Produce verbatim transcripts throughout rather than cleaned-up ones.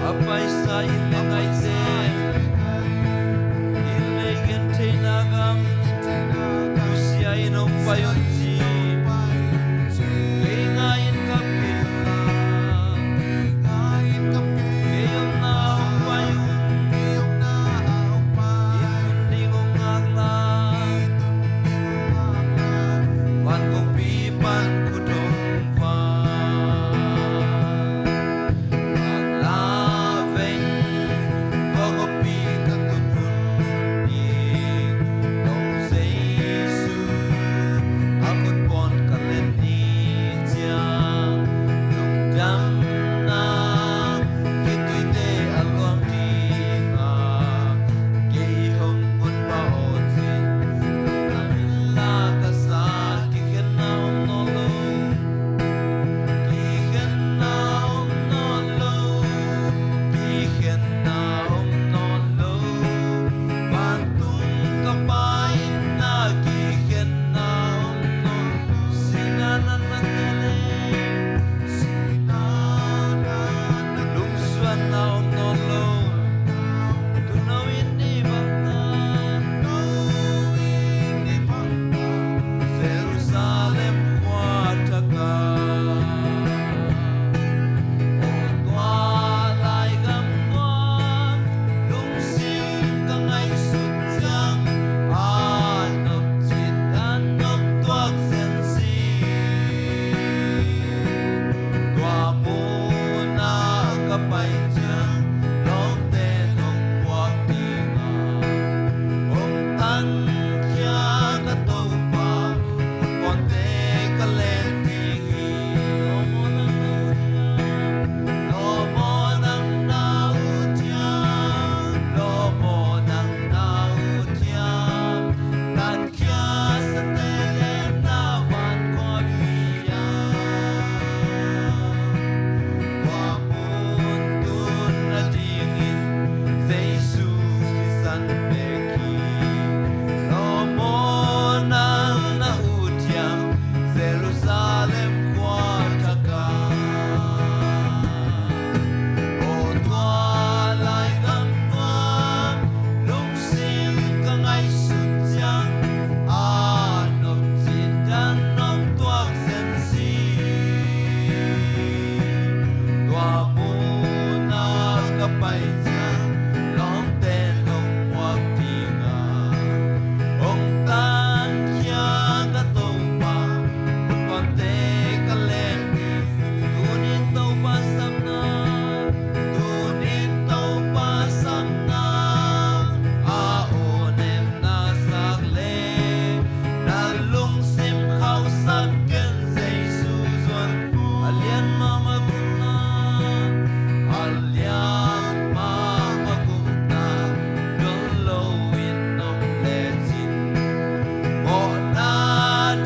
A paisa in le ngaite, in le i gentheihna gam nusia in hong pai un ci. Kei ngai in ka kei la, kei omna hong pai un. In hun ding hong ngak la, van kongpi pan khut hong vak la veng, kong kongpi ka tun hun ding. Nong Jesu a khut pawn ka let ni ciang, lungdamna khitui te a luang ding a, kei hong hun pah aw ci. Lungdam in la ka sa, kikhenna om nawn lo. Kikhenna om nawn lo, kikhenna om nawn lo. Vantung ka Pa in na kikhenna om nawn lo. Sihna na na tel e, sihna na na lungsuanna om nawn lo. Tuuno in i bang ta, tuuno in i bang ta, Jerusalem khua thak ah. Aw tua laigam nuam, lungsim ka ngaihsut ciang, a nop cih dan nop tuak zen si. Tua mun ah ka pai ciang, lawmte nong puak ding a, hong tankhia ka Topa, khut pawnte ka let ding hi. Lawm aw nang na ut hiam, lawm aw nang na ut hiam, tankhia sate le na van khua pi a. Tua mun tun nadingin Jesu sisan bek hi. Lawm aw nang na ut hiam, Jerusalem khua thak ah. Aw tua laigam nuam, lungsim ka ngaihsut ciang, a nop cih dan nop tuak zen si. Tua mun ah ka pai ciang, lawmte nong puak ding a, hong tankhia ka Topa, khut pawnte ka let ding hi. Tuni in Topa sapna, tuni in Topa sapna, a aw nem na sak le, na lungsim khauhsak ken Jesu zuan. A lian mahmah gupna, a lian mahmah gupna, dol lo in om lecin, mawhna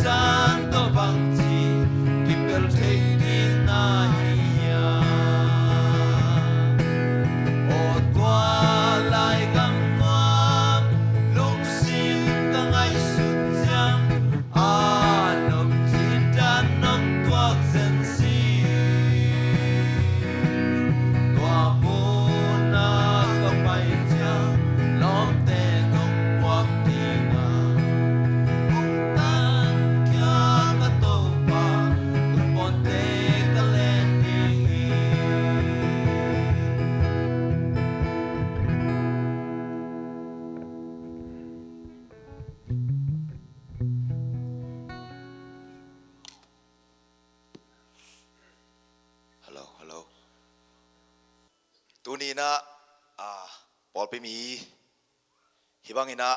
dan tawh bangci kipelh thei ding na hi hiam? Aw tua laigam nuam, lungsim ka ngaihsut ciang, a nop cih dan nop tuak zen si. Tua mun ah ka pai ciang, lawmte nong puak ding a, hong tankhia ka Topa, khut pawnte ka let ding hi. Hello, hello. Tuni in ah, ah, pawlpi mi hih bangin ah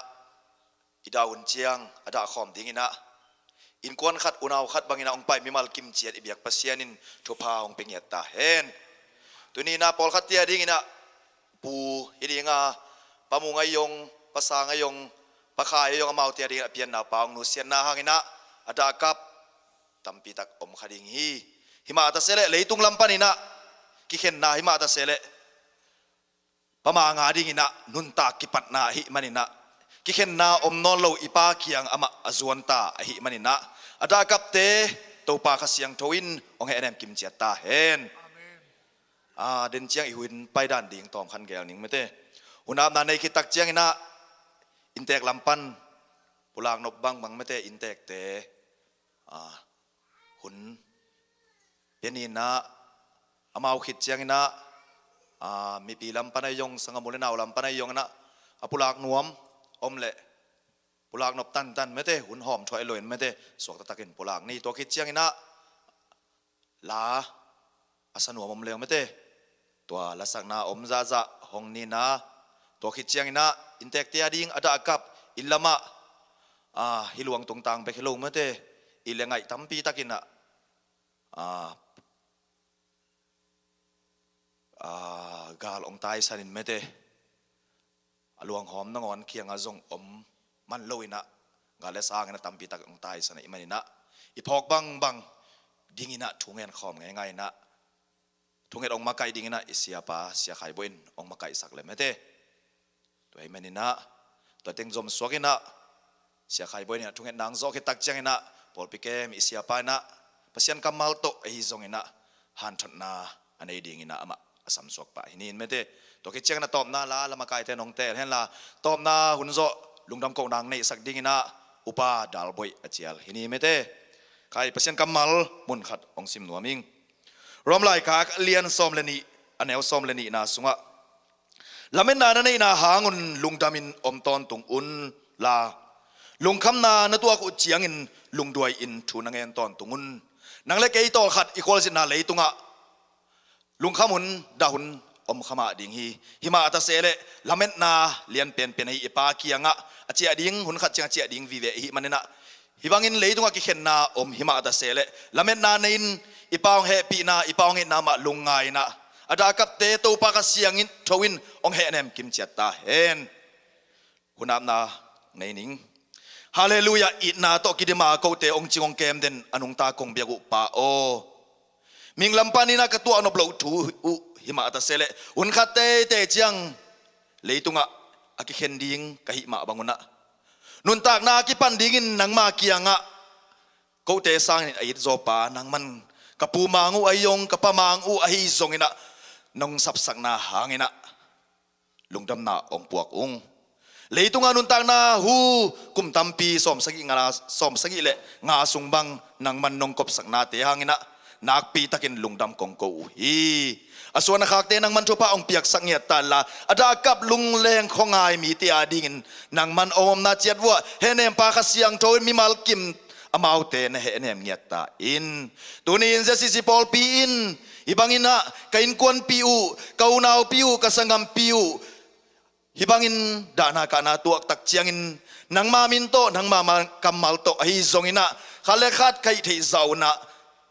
i dah hun ciang a dahkhawm dingin ah, innkuan khat, unau khat bangin ah hong pai mimal kimciat i biak Pasian in thupha hong pia ngiat ta hen. Tuni in ah pawlkhat tia dingin ah, pu hi ding a, Pa Mung a zong, Pa Sang a zong, Pa Khai a zong, amaute a dingin a pianna pa hong nusiatna hangin ah a dahkap tampitak om kha ding hi. Himah ta se leh leitung lam panin ah kikhenna, himah ta se leh Pa Mang a dingin ah nuntak kipatna ahih manin ah, kikhenna om nawn lo i pa kiang amah a zuan ta ahih manin ah, a dahkapte Topa Kha Siangtho in hong hehnem kimciat ta hen. Amen. a, den ciang i hun paidan ding tawm khan gel ning mete. Hun apna nei khit tak cianginah inntek lam pan pulak nop bangbang mete inntekte, a, hun pianinah amau khit cianginah, a, mipi lam pan ahi zong sangamu le nau lam pan ahi zonginah a pulak nuam om leh pulak nop tantan mete hun hawm thuai loin mete suakta takin pulak ni. Tua khit cianginah la a sa nuam om leng mete tua lasakna om zahzah hong nina. Tua khit cianginah inntekte a ding a dahkap inn lamah, a, hi luang tungtang bek hi lo mete i le ngaih tampi takinah, a, a, gal ong taisanin mete a luanghawm nangawn kiangah zong om man loinah gal le sanginah tampi tak ong taisan ahih maninah i phawk bangbang dinginah thungen khawm ngeingai inah thunget ong makaih dinginah i siapa Sia Khai Bawi in ong makaihsak le mete. Tua ahih maninah tua teng zom suakinah Sia Khai Bawi inah thunget nang zawh khit tak cianginah pawlpi kem i siapa inah Pasian kammal tawh ahi zonginah hanthotna a nei dinginah amah a samsuak pah hi ni in mete. Tua khit cianginah tawpna la lamakaite nong teel henla tawpna hun zawh lungdam kohna neihsak dinginah Upa Dalboih a cial hi ni mete. Khai Pasian kammal mun khat hong sim nuam ing. Rom laikhak lian sawm le nih a neu sawm le nihna sungah lametna na neihna hangun lungdamin om tawntung un la lungkhamna na tuak uh ciangin lungduai-in thu na ngen tawntung un. Nang le kei tawlkhat i khualzinna leitungah lungkham hun dah hun om kha mah ding hi. Himah a ta sehleh lametna lian penpen ahi i Pa kiangah a ciah ding hun khat ciang a ciah ding vive ihi maninah hih bangin leitungah kikhenna om himah a ta sehleh lametna nei-in i Pa hong hehpihna i Pa hong itna mah lungngai inah a dahkapte Topa Kha Siangin tho in hong hehnem kimciat ta hen. Hun apna nei ning. Halleluiah. Itna tawh kidima kote hong cing hong kem den a nungta kong biak uh Pa aw, minglam paninah ka tuah nop loh thu uh himah a ta sehleh hun khat teitei ciang leitungah a kikhen ding ka hih mah bangunah nuntakna a kipan dingin nangma kiangah kote sangin a it zawpa nangman ka pu mang uh ahi zong ka pa mang uh ahi zonginah nong sapsakna hanginah lungdamna hong puak ung. Leitungah nuntakna hu kum tampi sawmsagih nga, sawmsagih le nga sung bang nangman nong kopsaknate hanginah nakpi takin lungdam kong ko uh hi. A suan a khakte nangman thupha hong piaksak ngiat ta inla a dahkap lungleng khuangai mite adingin nangman omomna ciat vuah hehnempa Kha Siangtho in mimal kim amaute na hehnem ngiat ta in. Tuni in Z C C pawlpi in hih banginah ka innkuanpi uh ka unaupi uh ka sanggampi uh hih bangin dahna kahna tuak tak ciangin nangma min tawh nangma ma-, kammal tawh ahi zonginah khat le khat ka hih theih zah unah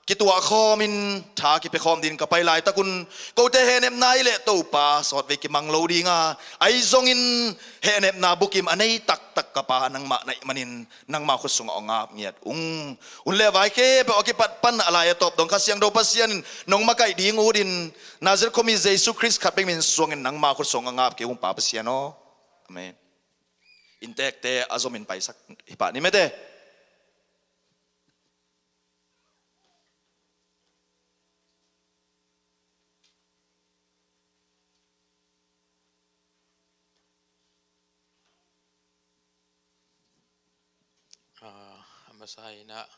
kituah khawmin tha kipia khawm dingin ka pai laitakun kote hehnepna ih leh Topa sawtvei kimang lo dinga ahi zongin hehnepna bukim a nei taktak ka Pa nangmah na hih manin nangma khut sungah hong ap ngiat ung. Hun le vai khempeuh a kipat pan a lai a tawp dong Kha Siangtho Pasian in nong makaih ding utin Nazareth khuami Jesu Khrist khat bek min suangin nangma khut sungah hong ap kei ung Pa Pasian aw. Amen. Inntekte a zomin paisak hi pah ni mete. A, a masa inah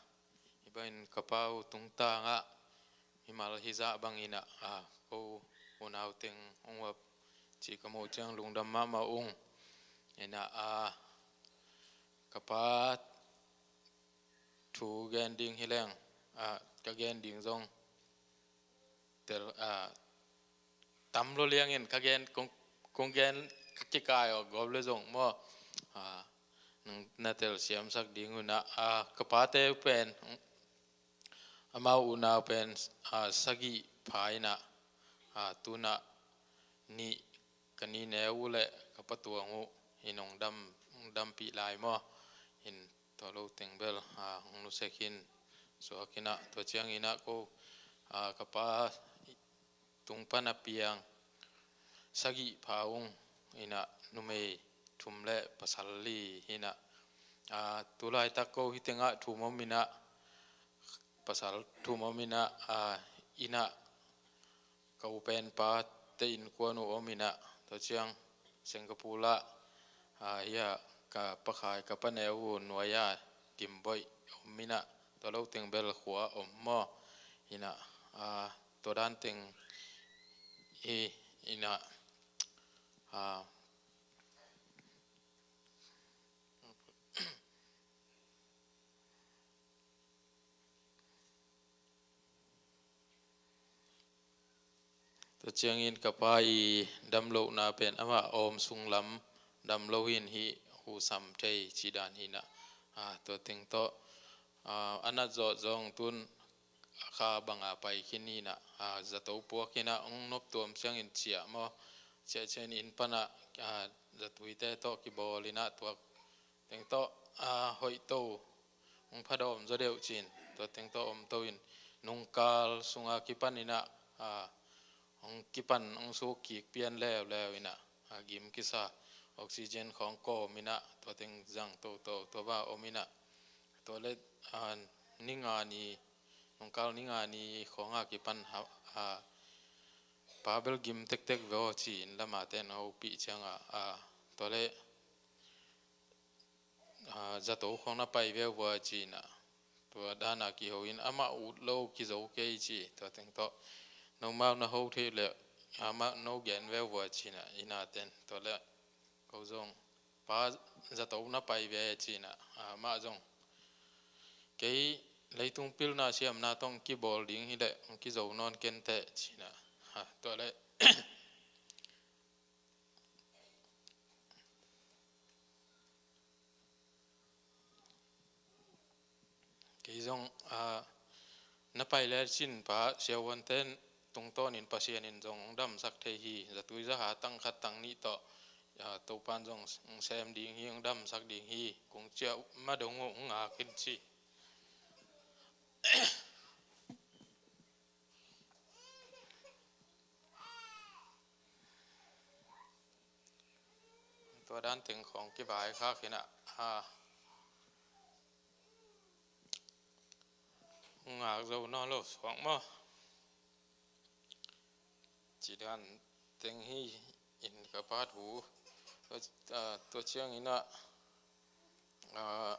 hih bangin ka Pa uh tungtangah mimal hizah banginah, a, ko unau teng hong uap cih ka muh ciang lungdam mahmah ung. Inah, a, ka Pa thu gen ding hi leng, a, ka gen ding zong tel, a, tam lo liangin ka gen kong, kong gen ka kikai aw gawp le zong maw, a, nang na telsiamsak ding unah, a, ka pate pen amau unau pen, a, sagih pha inah, a, tunah nih ka nineu uh le ka patuang uh in hong dam, hong dampih lai maw? In tua lo teng bel, a, hong nusek in suak inah tua cianginah ko, a, ka pa tung pan a piang sagih pha ung inah numei thum le pasal li inah, a, tulaitak ko hih tengah thum om inah pasal thum om inah, a, inah ka u penpa te innkuan uh om inah, tua ciang Singapore ah, ah, hia ka pakhai ka paneu uh nuai-a gimboih om inah, tua lo teng bel khua om maw. Inah, ah, tua dan teng hi inah, ah, tua ciangin ka pa i damlohna pen amah awm sunglam damlo in hih husam thei ci dan hinah. Ah, tua teng tawh, ah, a nat zawh zong tun kha banga pai khin hinah, ah, zato puak hinah, hong nop tuam ciangin ciah maw, ciah ciangin inn panah, ah, zatuite tawh kibawl inah, tua teng tawh, ah, hoih to, hong phadawm zaw deuh cin, tua teng tawh om to in, nungkal sunga kipan inah, ah, hong kipan, hong suk kik pian leuleu inah, ah, gim kisa, oxygen khawng kawm inah, tua teng zang toto, tua bang om inah, tua le, ah, ni nga ni, nungkal ni nga ni khawnga kipan ha, ah, pa bel gim tektek veu ci-in lama ten a hopih cianga, ah, tua le, ah, zato khawng na pai veu vua ci inah. Tua dana kiho in amah ut lo kizo kei ci, tua teng tawh. Nomau na ho thei le, amah no gen veu vua ci inah, inah ten. Tua le, ko zong, pa zato na pai ve ci inah, amah zong. Kei leitung pilna siamna tawh kibawl ding hi le, kizo nawn ken teh ci inah. Ha, tua le, kei zong, ah, na pai le cin pa siavuanten tungtawnin Pasian in zong hong damsak thei hi, zatui zaha tang khat tang nih tawh, ah, Topan zong hong sem ding hi, hong damsak ding hi, kong ciah ma dong uh hong ngak in ci. Tua dan teng khawng kivaikhak inah, ah, ngak zo nawn lo suak maw. Ci dan teng hi in ka pa thu. Tua, ah, tua ciang inah, ah,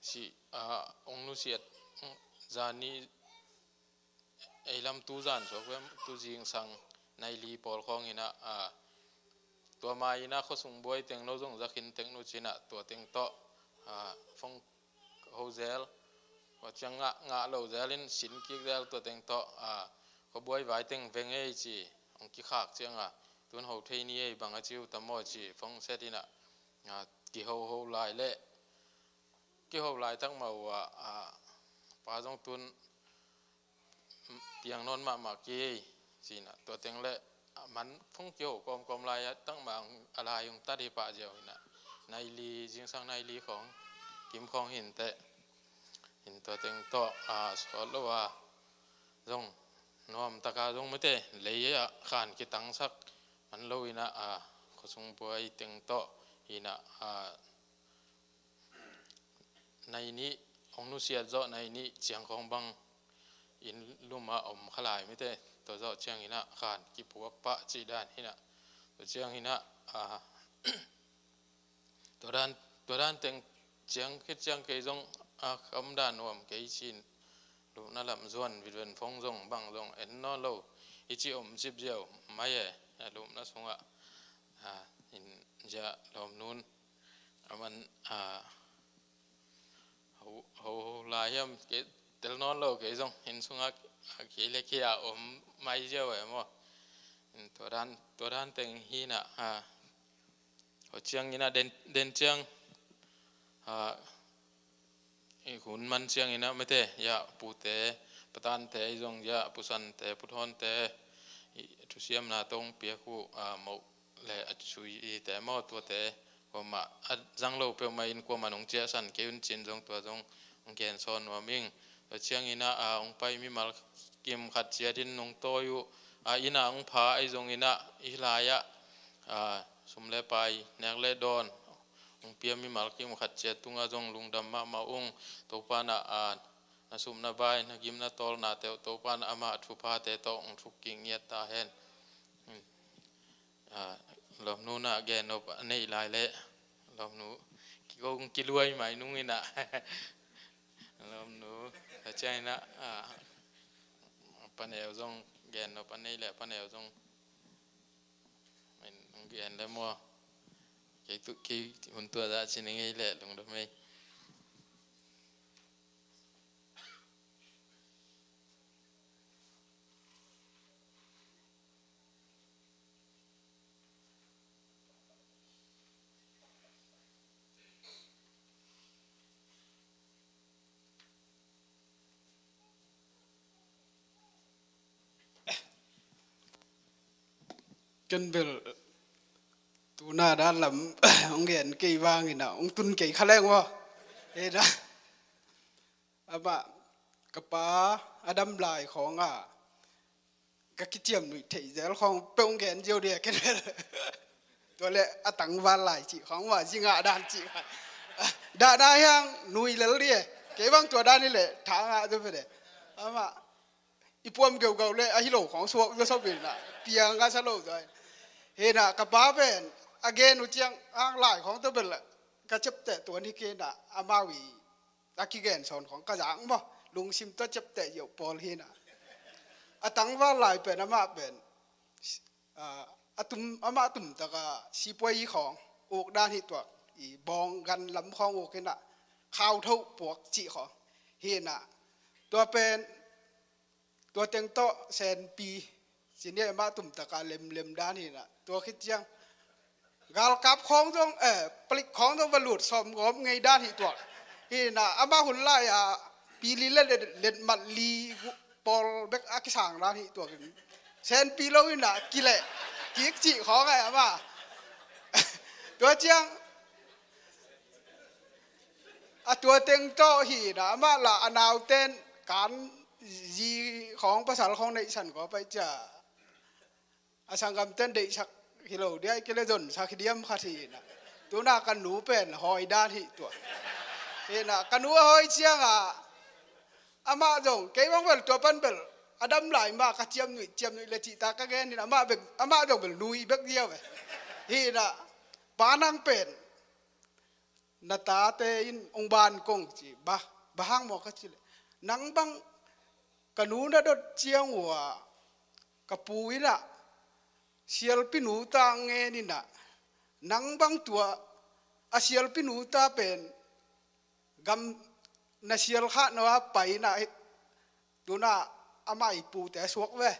si, ah, hong nusiat, zani ei lam tu zan suak vem, tu zingsang nai li pawl khawng inah, ah, tua ma inah khuasung buai teng no zong zakhin teng nu cinah, tua teng tawh, ah, phone ho zel, tua ciang ngah, ngah lo zel in sin kik zel, tua teng tawh, ah, khuabuai vai teng veng ei ci, hong kikhak cianga, tun ho thei ni ei bang a ci uh tam aw ci, phone set inah, ah, kiho ho lai leh, kiho lai tak mah uh ah, ah, pa zong tun piang nawn mahmah kei cinah, tua teng le, ah, man phone kiho kawmkawm lai ah, tangmah a lai hong tat hi pah ziau hinah, nai li, zingsang nai li khawng, kim khawng hinteh. Hin tua teng tawh, ah, sawt lo a, zong, nuam taka zong mite, lei ah khan kitangsak, man lo inah, ah, khuasung buai teng tawh, hinah, ah, nai nih, hong nusiat zawh nai nih ciang khawng bang inn luma om kha lai mite, tua zawh ciang inah khan kipuak pah cih dan hinah. Tua ciang inah, ah, tua dan, tua dan teng ciang khit ciang kei zong, ah, ka om dan nuam kei cin, lupna lam zuan vitven phone zong bang zong en nawn lo, i ci om cip ziau mai e, lupna sungah, ah, in ziah lawm nun. A man, ah, ho, ho, ho lai hiam, kei tel nawn lo, kei zong inn sungah, ah, kei le kei a om mai ziau e maw. Tua dan, tua dan teng hinah, ah, ho ciang inah den, den ciang, ah, i hun man ciang inah mite, ya, pute, patante, i zong, ya, pusante, puthawnte, i thusiamna tawh hong piak uh, ah, moh le a suite maw, tuate, kuamah a zang lo peuhmah in kuamah nong ciahsan kei un cin zong, tua zong hong gen sawn nuam ing. Tua ciang inah, ah, hong pai mimal kim khat ciat in nong tawi uh, ah, inah hong pha ahi zong inah, i lai ah, ah, sum le pai, nek le dawn hong pia mimal kim khat ciat tungah zong lungdam mahmah ung. Topa na, ah, na sum na bai, na gim na tawlna teuh Topa in amah thuphate tawh hong thuk kik ngiat ta hen. Ah, lawmnu in ah gen nop a neih lai leh, lawmnu kiko kiluai mai nung in ah. Lawmnu, a ciang in ah, ah, paneu zong gen nop a neih leh paneu zong in hong gen leh maw. Kei tu, kei hun tua zah ci ning ei leh lungdam ei. Ken bel tuna dan lam hong gen kei vangin ah hong tun kei kha leng maw. Hei na, amah ka pa a dam lai khawng ah ka kiciam nuih theih zel khawng peuh hong gen ziau dia ken bel. Tua leh a tangval lai cih khawng mah, zi ngah dan cih khawng. Dah na hiang nui lel dia. Kei bang tua dan hi leh tha ngah zaw ve de. Amah i puam geugau leh a hi lo khawng suak zaw sop in ah piang a sa lo zaw. Hei na, ka pa pen a gen uh ciang ang lai khawng tua bel ka ciapteh tuan hi kei na, amau i a kigen sawn khawng ka zang maw, lungsim tawh ciapteh ziau pawl hi na. A tangval lai pen amah pen, ah, a tum, amah tum taka sipuai khawng uk dan hi tuak, i bawng gan lam khawng uk hi na, khau thoh puak cih khawng hi na. Tua pen tua teng tawh senpi, ci ni, amah tum taka lemlem dan hi na. Tua khit ciang galkap khawng zong, eh, palik khawng zong va lut sawm gawp ngei dan hi tuak. Hi na, amah hun lai-a pili le let, letmat li pawl bek a kisang dan hi tuak in. Senpi lo in ah kileh kik cih khawng ai amah. Tua ciang a tua teng tawh hi na, amah la a nauten kan zi khawng pasal khawng neihsan khawng pai cia. A sanggamten deihsak hi lo dia, i kile zonsak hi diam khat hi na. Tuna ka nu pen hawi dan hi tua. Hi na, ka nu a hawi ciang ah amah zong, kei bang bel tua pan bel a dam lai mah ka ciam nuih, ciam nuih le cih ta ka gen in amah bek, amah zong bel nui bek dia ve. Hi na, pa nang pen na tate in hong ban kong ci, ba, ba hang maw ka ci leh, nang bang ka nu na dot ciang uh ah ka pu in ah sialpi nu ta ngen in ah, nang bang tua a sialpi nu ta pen gam na sial khah no a pai in ah, tuna amah i pute suak ve.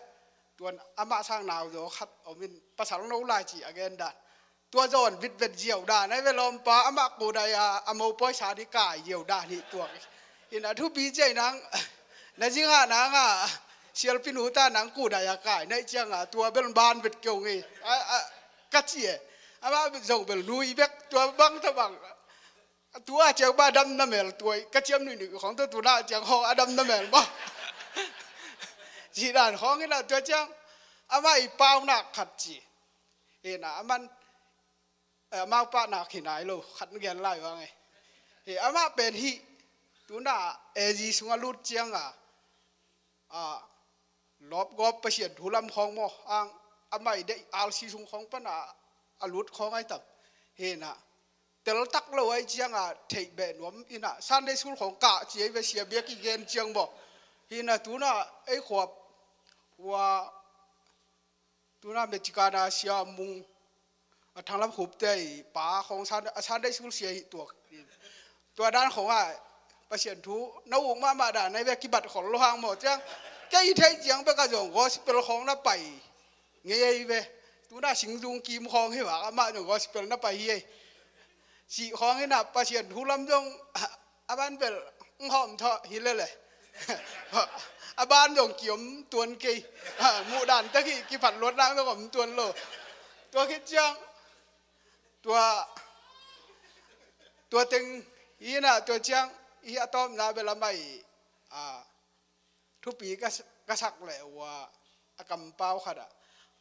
Tuan amah sang nau zaw khat om in, pasal no lai ci a gen dan. Tua zawn vitvet ziau dan ai ve lawmpa, amah kudai a, a mopawi sa di kai ziau dan hi tuak. Hi na, thupi ciai nang, na zingah nang a sialpi nu ta nang kudai a kai na hih ciang a, tua bel ban vet keu ngei. A, a, ka ci e. Amah zong bel nui bek, tua bang ta bang. Tua ciang ba dam na mel tuai, ka ciam nuih nuih khawng tawh tuna ciang khawng a dam na mel maw. Cih dan khawng hi na, tua ciang amah i paunak khat ci. Hi na, aman, eh, amau pahnak hi nai lo, khat gen lai vang e. Hi, amah pen hih tuna A G sung a lut ciang a, a, lawpgawp Pasian thu lam khawng maw, ang, amah i deih R C sung khawng pan a, a lut khawng ai tam. Hi na, teltak lo ai ciang a theih beh nuam in ah, Sunday school khawng kah ci ai ve, sia bia kigen ciang maw. Hi na, tuna ei khuap ua, tuna Mexican a sia mung, a thanglam khupte i pa khawng Sun-, a Sunday school sia hi tuak. Tua dan khawng a Pasian thu na uk mahmah dan ai ve, kibat khol lo hang maw ciang. Kei i theih ciang bek a zong gospel khawng na pai ngei ai ve. Tuna singzung kim khawng hi vak amah zong gospel na pai hi ei. Cih khawng hi na, Pasian thu lam zong a ban bel ng hawm thawh hi lele. A ban zong kiom tuan kei. Muh dan tak hi, kiphat luat nang zong om tuan lo. Tua khit ciang tua, tua teng hi na, tua ciang i a tawpna bel amah i, a, thupi ka, ka sak leh ua a kampau khat ah,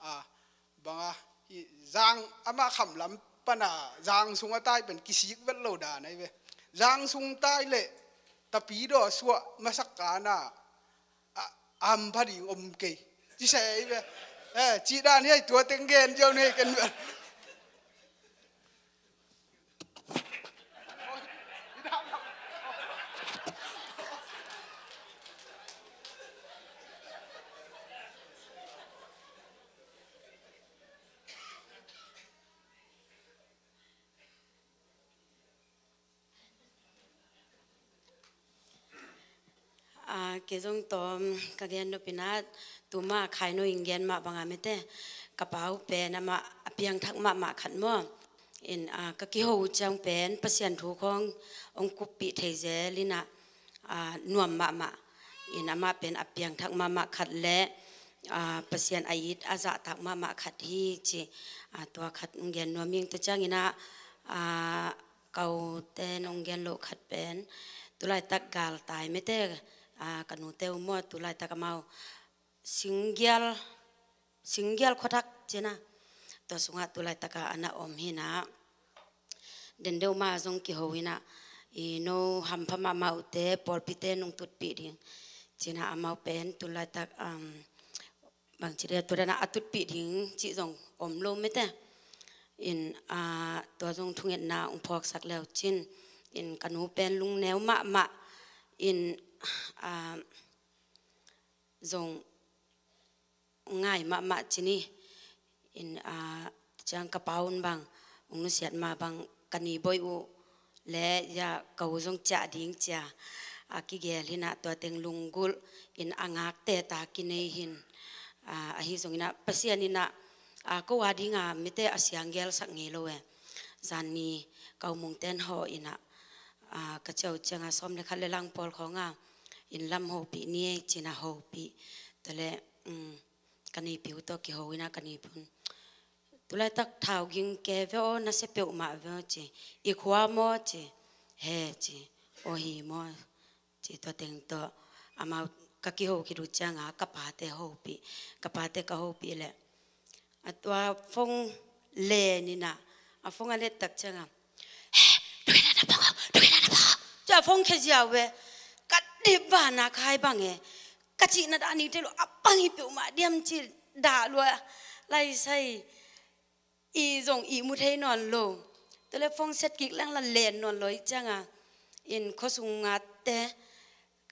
a, bang a, i zang, amah khamlam pan a zang sung a tai pen kisik vet lo dan ai ve. Zang sung tai leh Tapidaw suah masak kana a, a hampha ding om kei. Ci sa ei ve. Eh, cih dan hi a, tua teng gen ziau ni ken ve. A, kei zong tawm ka gen nop in ah, tuma Khaino in gen mah banga mete, ka pau pen amah a piangthak mahmah khat maw. In, a, ka kiho uh ciang pen Pasian thu khawng hong kuppih thei zel in ah, a, nuam mahmah. In amah pen a piangthak mahmah khat le, a, Pasian a it a zahtak mahmah khat hi ci. A, tua khat hong gen nuam ing. Tua ciangin ah, a, ka ute nong gen loh khat pen, tulaitak galtai mete, a, ka nute uh maw, tulaitak amau singgial, singgial khuathak ci-in ah, tua sungah tulaitak a na om hi in ah, den deuh mah zong kiho in ah, i no hampha mahmah uhte, pawlpite nong tutpih ding ci-in ah, amau pen tulaitak, um, bangci dia, tua dan a a tutpih ding cih zong om lo mete. In, a, tua zong thungetna hong phawksak le uh cin. In ka nu pen lungneu mahmah. In, a, zong ngai mahmah ci ni. In, a, ciang ka pau un bang hong nusiat mah bang, ka ni boih uh le, ya, ka u zong ciah ding ci-a a kigel hi in ah, tua teng lunggulh in a ngakte ta kinei hi in. A, ahi zongin ah Pasian in ah, a, ko a ding a mete a siang gelsak ngei lo e. Zan ni ka u Mungten hawh in ah, a, ka ciah uh ciang a sawm le khat le lang pawl khawng a, inn lam hopih ni ei ci-in ah hopih. Tua le, um, ka nipi uh tawh kiho in ah ka nipi un, tulaitak thau ging ke ve aw, na sia peuhmah ve aw ci. I khua maw ci. He ci. Aw hi maw ci. Tua teng tawh amau ka kiho khit uh ciang a ka pate hopih. Ka pate ka hopih leh, a, tua phone len in ah, a phone a let tak ciang a, he, tu khen na phone, tu khen na phone. Tua phone khia ziau ve. Ka dip vana khai bang e. Ka cihna dah ni te lo, a bang hi peuhmah diam ci dah lua. Lai sai i zong i mu thei nawn lo. Tua le phone set kik leng la len nawn lo i ciang a, in khuasung ngate,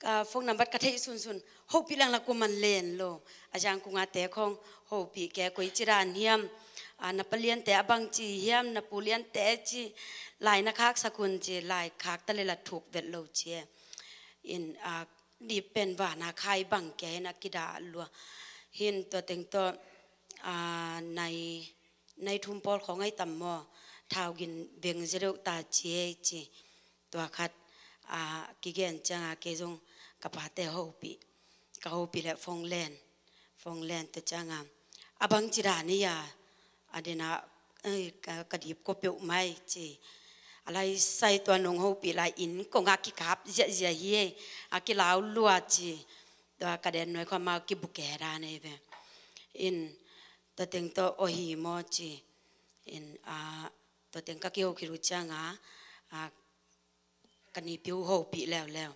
ka phone nambat ka theih sunsun, hopih leng la kuaman len lo. A ciang kungate khawng hopih ke, koi ci dan hiam, a, na paliante a bangci hiam, na puliante ci, lai na khaksak un ci, lai khak ta le la thuk vet lo ci e. In, a, dip pen vana khai bang kia hi in ah kidah lua. Hi in tua teng tawh, a, nai, nai thum pawl khawng ai tam maw, thau ging veng zia deuh ta ci ei ci. Tua khat, a, kigen ciang a kei zong ka pate hopih. Ka hopih le phone len. Phone len tua ciang a, a bangci dan hi a, a den a, ei, ka, ka dip kua peuhmah ei ci. A lai sai tua nong hopih lai inn kong a kikap ziahziah hi ei, a kilau lua ci. Tua ka den nuai khua amau kibuke dan ei ve. In tua teng tawh aw hi maw ci. In, a, tua teng ka kiho khit uh ciang a, a, ka nipi uh hopih leuleu.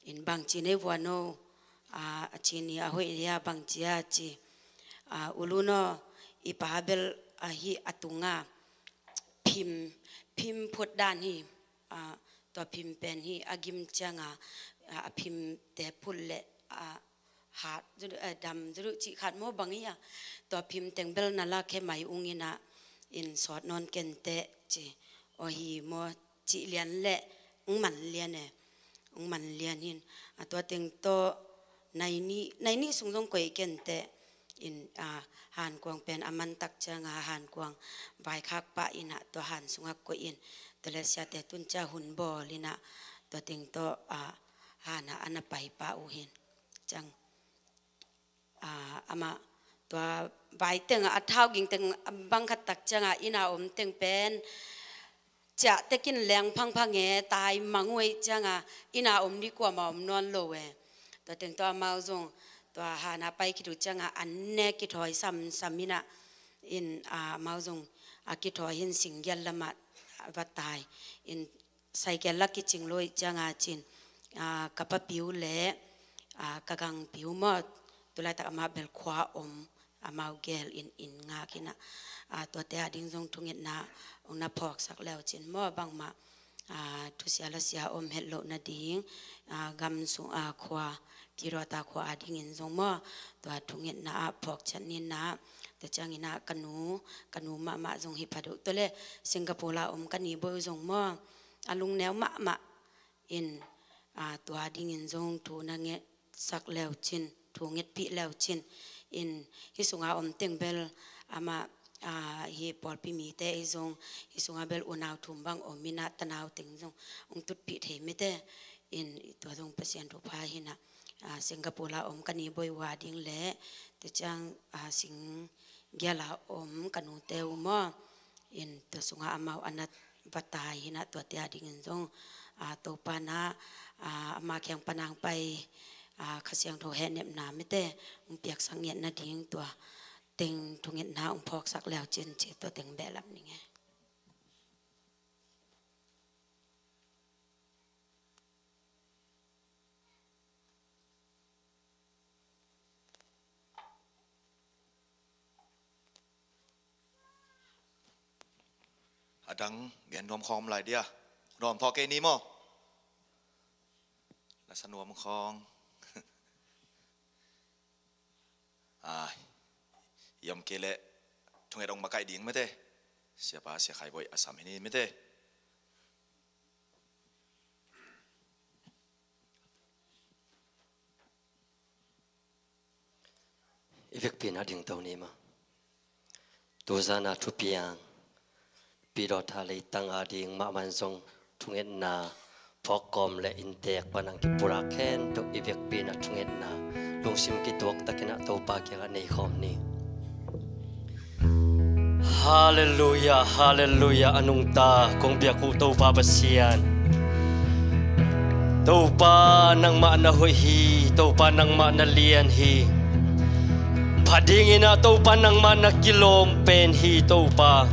In bangci nei vua no, a, a ci ni a hoih ni a bangci a ci. A, ulu no, i pa bel a hi a tung a phim, phim phut dan hi, a, tua phim pen hi a gim ciang a, a, a phimte phut le, a, hat, zu-, eh, dam zu cih khat maw bang hi a. Tua phim teng bel na la khe mai ung in ah, in sawt nawn kenteh ci. Aw hi maw cih lian le, ung man lian e. Ung man lian hi in. A tua teng tawh, nai nih, nai nih sung zong koih kenteh. In, a, hankuang pen a man tak ciang a hankuang vaikhak pah in ah tua han sungah koih in. Tua le siate tun ciang hun bawl in ah tua teng tawh, a, han ah a na pai pah uh hi in. Ciang, a, amah tua vai teng a, a thau ging teng a bang khat tak ciang a inn a om teng pen ciah tekin leng phangphang e, tai mang uh ei ciang a inn a om ding kuamah om nawn lo e. Tua teng tawh amau zong tua han a pai khit uh ciang a an ne kithawi samsam in ah, in, a, amau zong a kithawi hi in singgial lamah va tai in, cycle la kicing lo ih ciang a cin, ah, ka papiu le, ah, ka gangpiu maw, tulaitak amah bel khua om, amau gel in inn ngak hi-in ah, ah, tuate ading zong thungetna hong na phawksak le uh cin maw, bangmah, ah, thusia lasia om het loh nading, ah, gam sung, ah, khua, Pidawta khua adingin zong maw, tua thungetna ah phawk ciat ni in ah, tua ciangin ah ka nu, ka nu mahmah zong hi phat uh. Tua le Singapore a om ka niboi uh zong maw, a lungneu mahmah in, ah, tua dingin zong thu na ngetsak le uh cin, thu ngetpih le uh cin. In hih sunga om teng bel amah, ah, hih pawlpi mite hi zong, hih sunga bel unau thum bang om in ah, tanau teng zong hong tutpih thei mite. In tua zong Pasian thupha hi-in ah, ah, Singapore a om ka niboi uh ading le, tua ciang, ah, Sing gial a om ka nute uh maw, in tua sungah amau a na va tai hi-in ah, tuate adingin zong, ah, Topa in ah, ah, ama kiang pan hong pai, ah, Kha Siangtho hehnepna mite hong piaksak ngiat nading tua teng thungetna hong phawksak le uh cin, ci tua teng behlap ning e. A dang gen nuam khawng om lai dia. Nuam thawh kei ni maw? Na sa nuam khawng. Ai, i om kei leh thunget hong makaih ding mate. Siapa Sia Khai Bawi a sam hi ni mate. I vekpi-in a dingto ni maw? Tuzan a thupiang, Pidawta leitang ading mahmah in zong thungetna phawk kawm le inntek pan hong kipulak khempeuh i vekpi-in a thungetna lungsim kituak takin ah Topa kiangah nei khawm ni. Halleluiah, halleluiah. A nungta kong biak uh Topa Pasian, Topa nangmah na hoih hi, Topa nangmah na lian hi. Pha dingin ah Topa nangmah na kilawm pen hi Topa.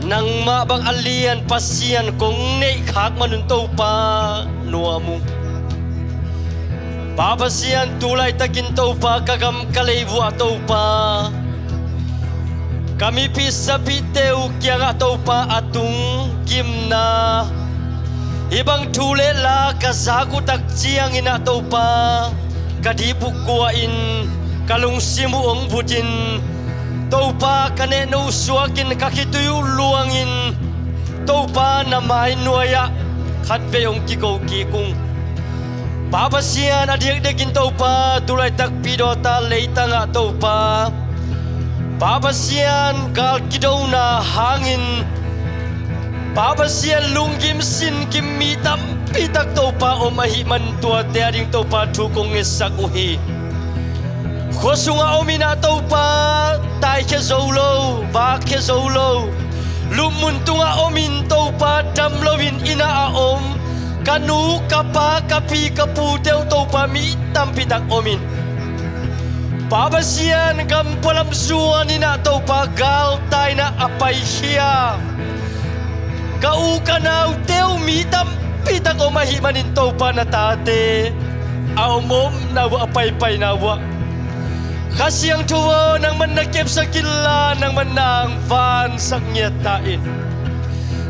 Nangmah bang a lian Pasian kong neih khak man un Topa nuam uh. Pa Pasian, tu laitakin Topa ka gam ka lei vuah Topa, ka mipih sapihte uh kiangah Topa a tung gimna, hih bang thu le la ka zak uh tak ciangin ah Topa, ka dip uh kua in, ka lungsim uh hong vut in, Topa ka nehno uh suakin, ka khitui uh luangin, Topa na mai nuai-ah khatvei hong kiko kik ung. Pa Pasian, a diakdiakin Topa, tu laitak Pidawta leitangah Topa, Pa Pasian, gal kidona hangin, Pa Pasian, lunggim singim mi tampitak Topa om ahih man tuate ading Topa thu kong ngetsak uh hi. Khua sungah om in ah Topa, taikhia zo lo, vakkhia zo lo, lupmun tungah om in Topa, dam loin inn ah a om ka nu, ka pa, ka pi, ka pute uh Topa, mi tampitak om in, Pa Pasian, gam pualam zuan in ah Topa, galtai in ah a paikhia ka u ka naute uh mi tampitak om ahih manin Topa, na tate a omomna uah, a paipaina uah, Kha Siangtho aw, nangman na kepsak inla, nangman na hong vansak ngiat ta in.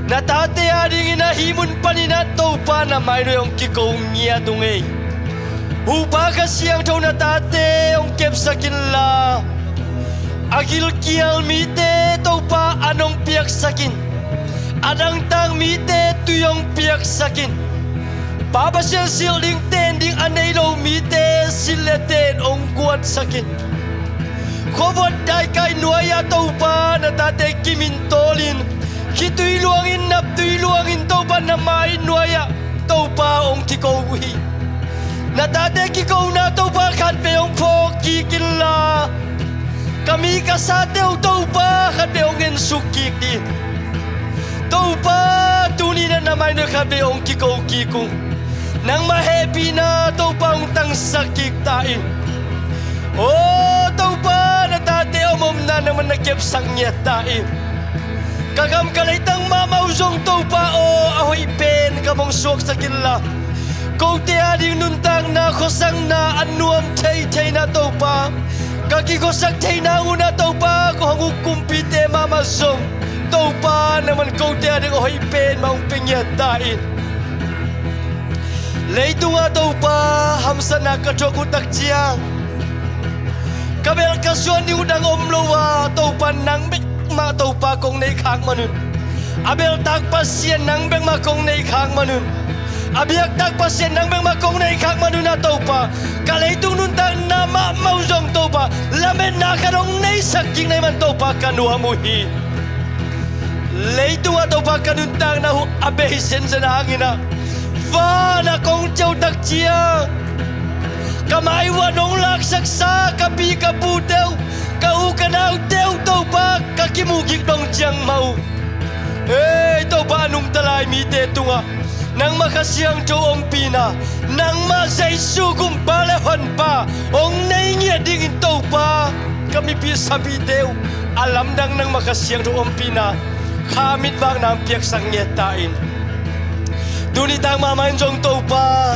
Na tate adingin ah hih mun panin ah Topa, na mai nuai hong kiko ngiat ung ei. Hupa Kha Siangtho, na tate hong kepsak inla, a gilkial mite Topa an hong piaksak in, a dangtak mite tui hong piaksak in, Pa Pasian, silh ding ten ding a nei lo mite silh le ten hong guansak in. Khuavuat daikai nuai-ah Topa, na tate kimin tawlin, khitui luangin, naptui luangin Topa, na mai nuai-ah Topa hong kiko uh hi. Na tate kikona Topa khatvei hong phawk kik inla, ka mi ka sate uh Topa khatvei hong ensuk kik dih in. Topa, tuni-in ah na mai nuai khatvei hong kiko kik ung. Nangmah hehpihna Topa hong tangsak kik ta in. Aw Topa, na tate omomna nangman na kepsak ngiat ta in. Ka gam ka leitang mahmah uh zong Topa aw, a hoih pen gam hong suaksak inla, Kote ading nuntakna khuasakna a nuam thei thei na Topa, ka kikhuasak thei nang un ah Topa, ko hong uk kumpite mahmah zong Topa, nangman kote ading a hoih pen mah hong pia ngiat ta in. Leitungah Topa hamsatna ka thuak uh tak ciang, ka bel ka suan ding uh dang om lo a Topa, nang bek mah Topa kong neih khak man un. A beltak Pasian nang bek mah kong neih khak man un. A biaktak Pasian nang bek mah kong neih khak man un ah Topa, ka leitung nuntakna mahmah uh zong Topa, lametna khat hong neihsak kik na hih man Topa ka nuam uh hi. Leitungah Topa ka nuntakna uh a bei zenzen hangin ah, vanah kong ciah uh tak ciang, ka mai uh ah nong laksaksa ka pi ka pute uh, ka u ka naute uh Topa, ka kimuh kik dong ciang mah uh, ei Topa, a nungta lai mite tungah nangmah Kha Siangtho ompihna, nangmah Jesu Gumpa le Honpa hong nei ngiat dingin Topa, ka mipi sapite uh a lamdang nangmah Kha Siangtho ompihna, kha mitvakna hong piaksak ngiat ta in. Tuni tak mahmah in zong Topa,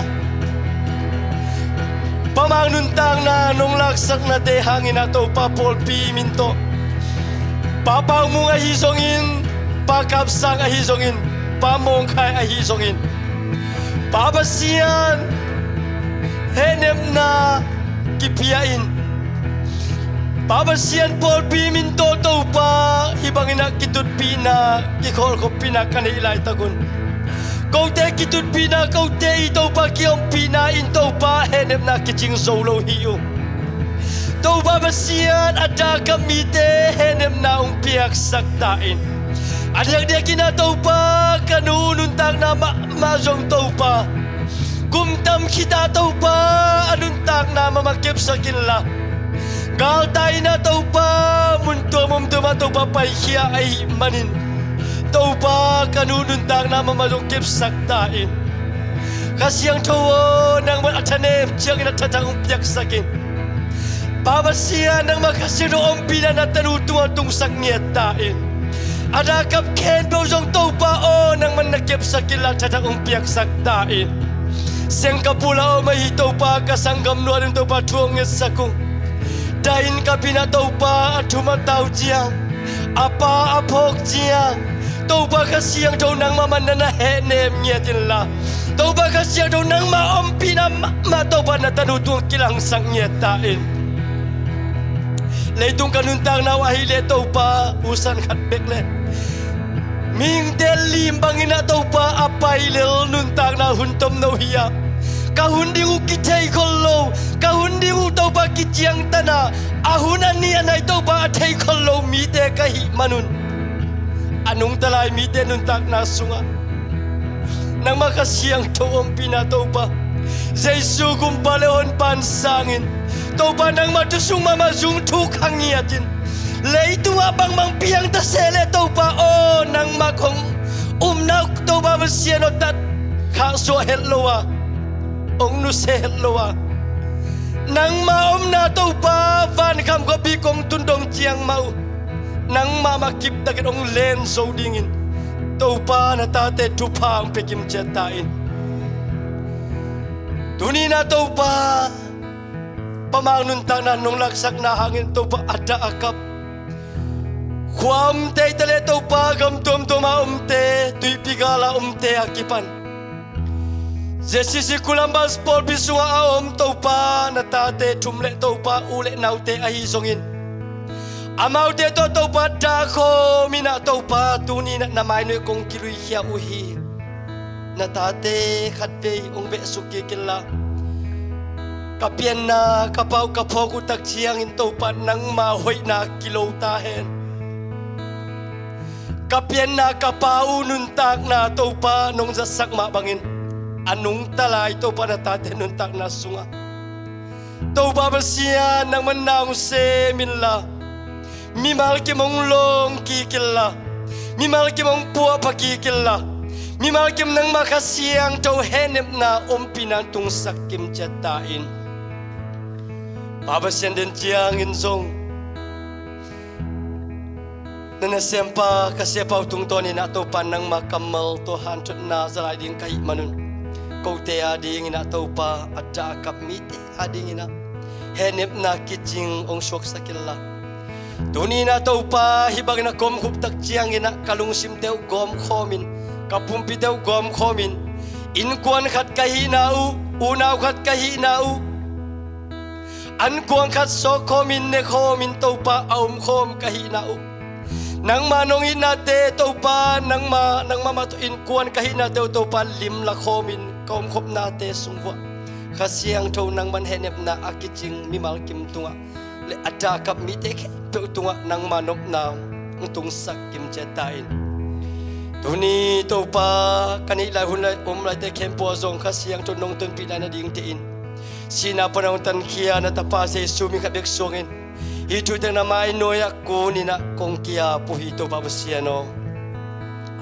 Pa Mang nuntakna nong laksaknate hangin ah Topa, pawlpi min tawh, Pa Pau Mung ahi zongin, Pa Kap Sang ahi zongin, Pa Mawng Khai ahi zongin, Pa Pasian, hehnepna kipia in. Pa Pasian, pawlpi min tawh Topa, hih bangin ah kitutpihna, kikhawlkhoppihna ka neih laitak un, kote kitutpihna, kote i Topa kiompihna in Topa, hehnepna kicing zo lo hi uh. Topa Pasian, a dak a mite hehnepna hong piaksak ta in. A diakdiakin ah Topa, ka nu nuntakna mahmah zong Topa, kum tam khit ah Topa, a nuntakna mahmah kepsak inla, galtai in ah Topa, mun tuam om tuam ah Topa paikhia ahih manin, Topa, ka nu nuntakna mahmah zong kepsak ta in. Kha Siangtho aw, nangman a thanem ciangin a thatang hong piaksak in. Pa Pasian, nangmah Kha Siangtho ompihna na tanu tungah tungsak ngiat ta in. A dak a kap khempeuh zong Topa aw, nangman na kepsak inla thatang hong piaksak ta in. Singapore ah om ahi Topa, ka sanggam nu ading Topa thu hong ngetsak ung. Dahin ka pi in ah Topa a thum a tau ciang, a pa a phawk ciang, Topa Kha Siangtho nangmah man na na hehnem ngiat inla, Topa Kha Siangtho nangmah ompihna mahmah Topa na tanu tungah kilangsak ngiat ta in. Leitung ka nuntakna uh ahih leh Topa, u san khat bek le mihingte lim bangin ah Topa a pai lel nuntakna hun tomno hi a, ka hun ding uh kithei khol lo, ka hun ding uh Topa kiciangtan a, a hun a nih a nai Topa a thei khol lo mite ka hih man un, a nungta lai mite nuntakna sungah nangmah Kha Siangtho ompihna Topa, Jesu Gumpa le Honpa in sangin Topa, nangmah thu sung mahmah zung thuk kha ngiat in. Leitungah bangbang piang ta se leh Topa aw, nangmah kong umna uh Topa Pasian aw, tat khahsuah het lo a, hong nusia het lo a, nangmah omna Topa, vankham khuapi kong tun dong ciang mah uh, nangmah mah kiptakin hong len zo dingin Topa, na tate thupha hong pia kimciat ta in. Tuni in ah Topa, Pa Mang nuntakna nong laksakna hangin Topa, a dak a kap, khua omte hi ta leh Topa, gam tuamtuam a omte, tuipi gal a omte a kipan, ZCC Columbus pawlpi sungah a om Topa, na tate thum le Topa, u le naute ahi zongin, amaute tawh Topa dak khawm in ah Topa, tuni in ah na mai nuai kong kiluikhia uh hi. Na tate khatvei hong behsuk kik inla, ka pianna ka pau ka phawk uh tak ciangin Topa, nangma hoihna kilo ta hen. Ka pianna ka pau uh nuntakna Topa, nong zatsak mah bangin a nungta lai Topa, na tate nuntakna sungah Topa Pasian, nangman na hong sem inla, mimal kim hong lawng kik inla, mimal kim hong puahpha kik inla, mimal kim nangmah Kha Siangtho hehnepna ompihna tungsak kimciat ta in. Pa Pasian, den ciangin zong na nasempa ka siapa uh tungtawnin ah Topa, nangma kammal tawh hanthotna za lai ding ka hih manun, kote adingin ah Topa, a dah a kap mite adingin ah hehnepna kicing hong suaksak inla. Tuni-in ah Topa, hih bangin a ka omkhup tak ciangin ah ka lungsimte uh gawmkhawmin, ka pumpite uh gawmkhawmin, innkuan khat ka hihna uh, unau khat ka hihna uh, ankuang khat sawkkhawmin, nekhawmin Topa, a omkhawm ka hihna uh, nangma nong itnate Topa, nangma, nangma mah tawh innkuan ka hihnate uh Topa, limla khawmin ka omkhopnate sung uah Kha Siangtho nangman hehnepna a kicing mimal kim tungah le a dah a kap mite khempeuh tungah nangma nopna hong tungsak kimciat ta in. Tuni Topa, ka neih lai hun lai om laite khempeuh ah zong Kha Siangtho nong tonpih lai nadingte in, sihna pan hong tankhia na Tapa Jesu min khat bek suangin hih thu teng na mai nuai-ah kunin ah kong ki-ap uh hi Topa Pasian aw.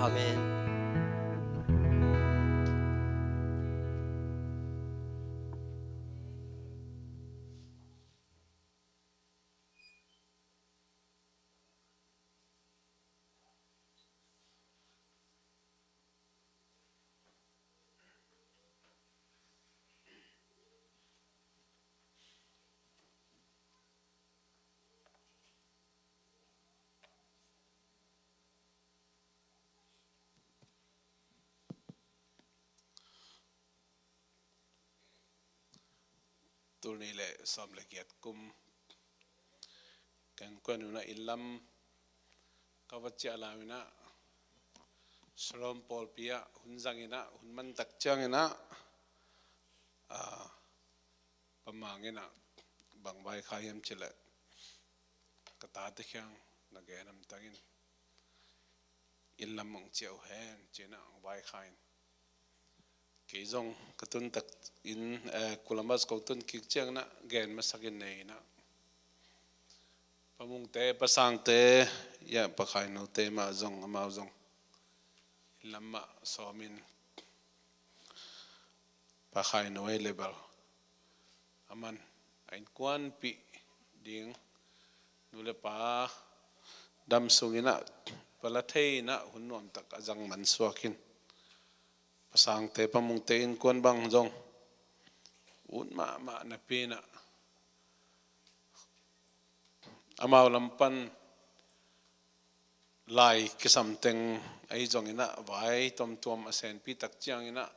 Amen. Tul nih le sawm le giat kum, ka innkuan un ah inn lam ka va ciah lai un ah, Shalom pawlpi ah hun zangin ah, hun man tak ciangin ah, ah, Pa Mang in ah bang vaikhak hiam cih leh, ka tate kiang na gen hamtang in, inn lam hong ciah uh hen, ci-in ah hong vaikhak in, kei zong ka tun tak in, eh, Columbus kong tun kik ciangin ah gen masak in nei in ah, Pa Mungte, Pa Sangte, ya, Pa Khainute mah zong, amau zong inn lam mah sawmin, Pa Khainu ei le bel, aman a innkuanpih ding, nu le pa dam sungin ah, pa la thei in ah hun nuamtak a zang mansuak in, Pa Sangte, Pa Mungte innkuan bang zong ut mahmah napi in ah, amau lam pan lai kisam teng ahi zongin ah, vai tuamtuam a senpi tak ciangin ah,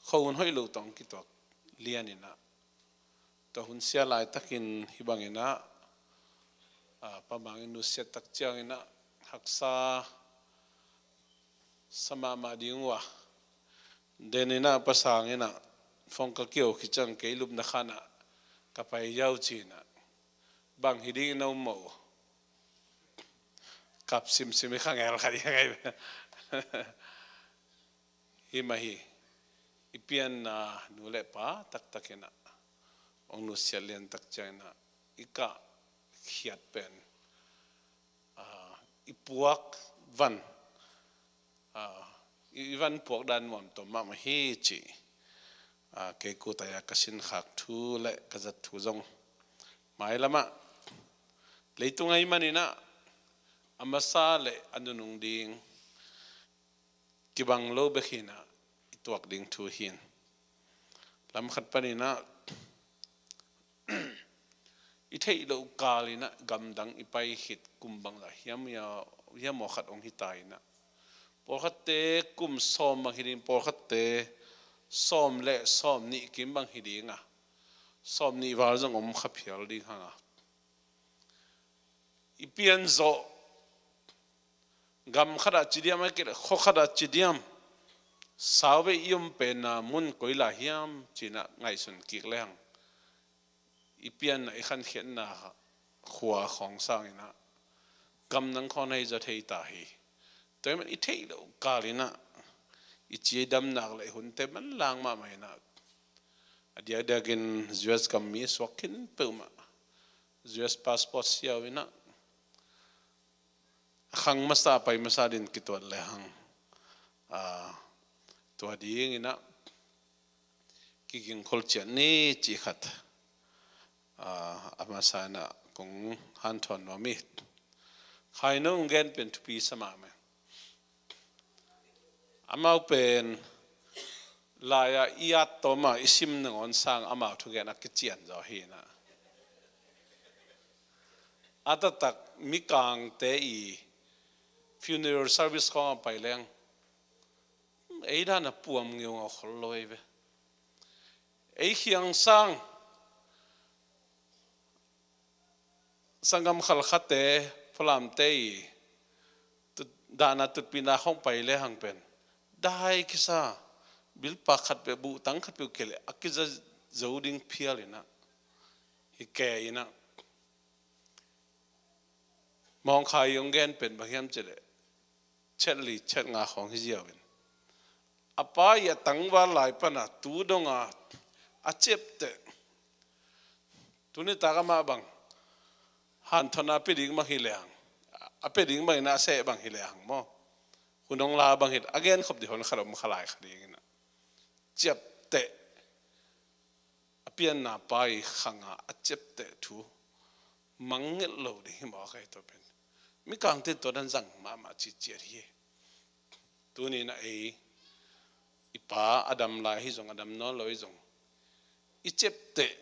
khuahun hoih lo tawh kituak lian in ah, tua hun sia laitakin hih bangin ah, ah, Pa Mang in nusiat tak ciangin ah, haksa sa mahmah ding uh a, den in ah, Pa Sang in ah phone ka kiho khit ciang, kei lupna khan ah ka pai ziau, ci-in ah, bang hi ding na um maw? Kap simsim hi, khangel khat hi ngai. Hi mah hi, i pianna nu le pa taktak in ah, hong nusiat lian tak ciangin ah, i kah khiat pen, ah, i puak van, ah, i, i van puak dan nuam tawm mahmah hi cih, ah, kei kut ah ka sinkhak thu le ka zat thu zong, mailam ah leitung ahih manin ah, a masa le a nunung ding kibang lo bek hi in ah, i tuak ding thu hi in, lam khat panin ah, i theih loh kal in ah gamdang i pai khit kum bangzah hiam, hiam, hiam aw khat hong hi ta in ah, pawlkhatte kum sawm bang hi ding, pawlkhatte sawm le sawm nih kim bang hi ding a, sawm nih val zong om kha phial ding hang a, i pian zawh, gam khat ah ci diam, ahih kei leh khua khat ah ci diam, sauvei i om penna mun koi lai hiam, ci-in ah ngaihsun kik lehang, i pianna, i khankhiatna khua khawng sangin ah gamdang khawng na hi zaw thei ta hi. Tua ahih man i theih loh kal in ah i cidam nak le hunte manlang mahmah in ah, a diakdiakin U S gam mi suak khin peuhmah, U S passport siau in ah, a khang masa, pai masa dingin kituat lehang, ah, tua dingin ah kigingkhol ciat ni cih khat, ah, a masa in ah kong hanthawn nuam hi. Khainu hong gen pen thupi sa mahmah. Amau pen lai-ah i at tawm a i sim nangawn sang amau thugen a kician zaw hi na. A taktak Mikangte i funeral service khawng a pai leng ei dan a puam ngeungau khol lo ei ve. Ei khiang sang sanggam Khalkhate, Falamte i dahna tutpihna khawng pai le hang pen dai kisa, bilpa khat peuh, buhtang khat peuh kei le a kiza zo ding phial inah hi ke inah. Mawngkha i hong gen pen bang hiam cih leh chet li chet nga khawng hi ziau in, a pa i a tangval lai pana tu donga a ciapteh. Tuni tak amah bang hanthona a pia ding bang hi lehang, a pia ding bang inah a seh bang hi lehang maw, hun hong la bang hi a gen khop dih hon khat om kha lai kha ding inah ciapteh. A pianna pa i khanga a ciapteh thu mangngilh lo ding hi mawk ahi tua pen. Mikangte in tua dan zang mahmah ciciat hi. Tuni na ei i pa a dam lai hi zong, a dam nawn lo hi zong, i ciapteh,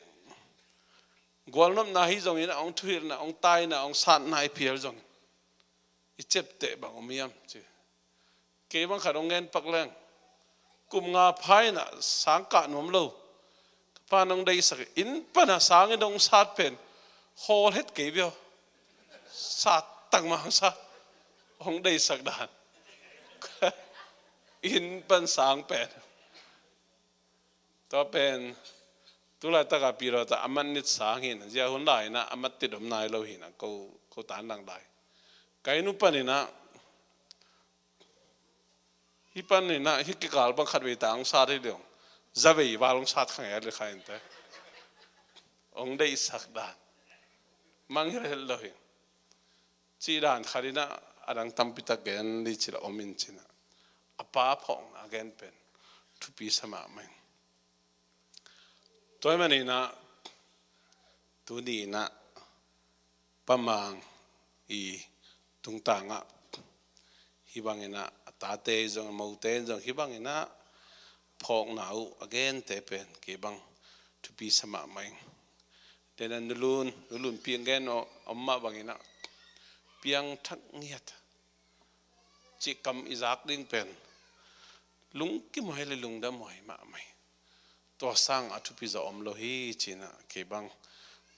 gualnopna hi zongin a hong thuhilhna, hong taina, hong satna i phial zong i ciapteh bang om hiam ci. Kei bang khat hong ngen pak leng, kum nga pha inah sang kah nuam lo. Ka pa nong deihsak inn pana sangin hong sat pen hawl het kei bia. Sat tangmang sat, hong deihsak dan. Inn pan sang pen, tua pen tulaitaka pilawta a mat nit sang hinah, zia hun lai inah a mat tit om nai lo hinah, ko, ko tan dang lai. Ka inn uh pan inah, hi pan inah hi kikal bang khat vei ta hong sat hi ding, za vei val hong sat kha ngei a li kha inte. Hong deihsak dan mangngilh het lo hi. Cih dan khat inah a dang tampi tak gen li cila om in cinah, a pa phawkna a gen pen thupi sa mahmah ing. Tua hi man inah tuni inah Pa Mang i tungtangah hi bang inah a tate zong, a mote zong hi bang inah phawkna uh a gente pen kei bang thupi sa mahmah ing. Dena nulun, nulun piang gen om mah bang inah piangthak ngiat cih kam i zak ding pen lungkim huai le lungdam huai mahmah hi. Tua sang a thupi zaw om lo hi cinah kei bang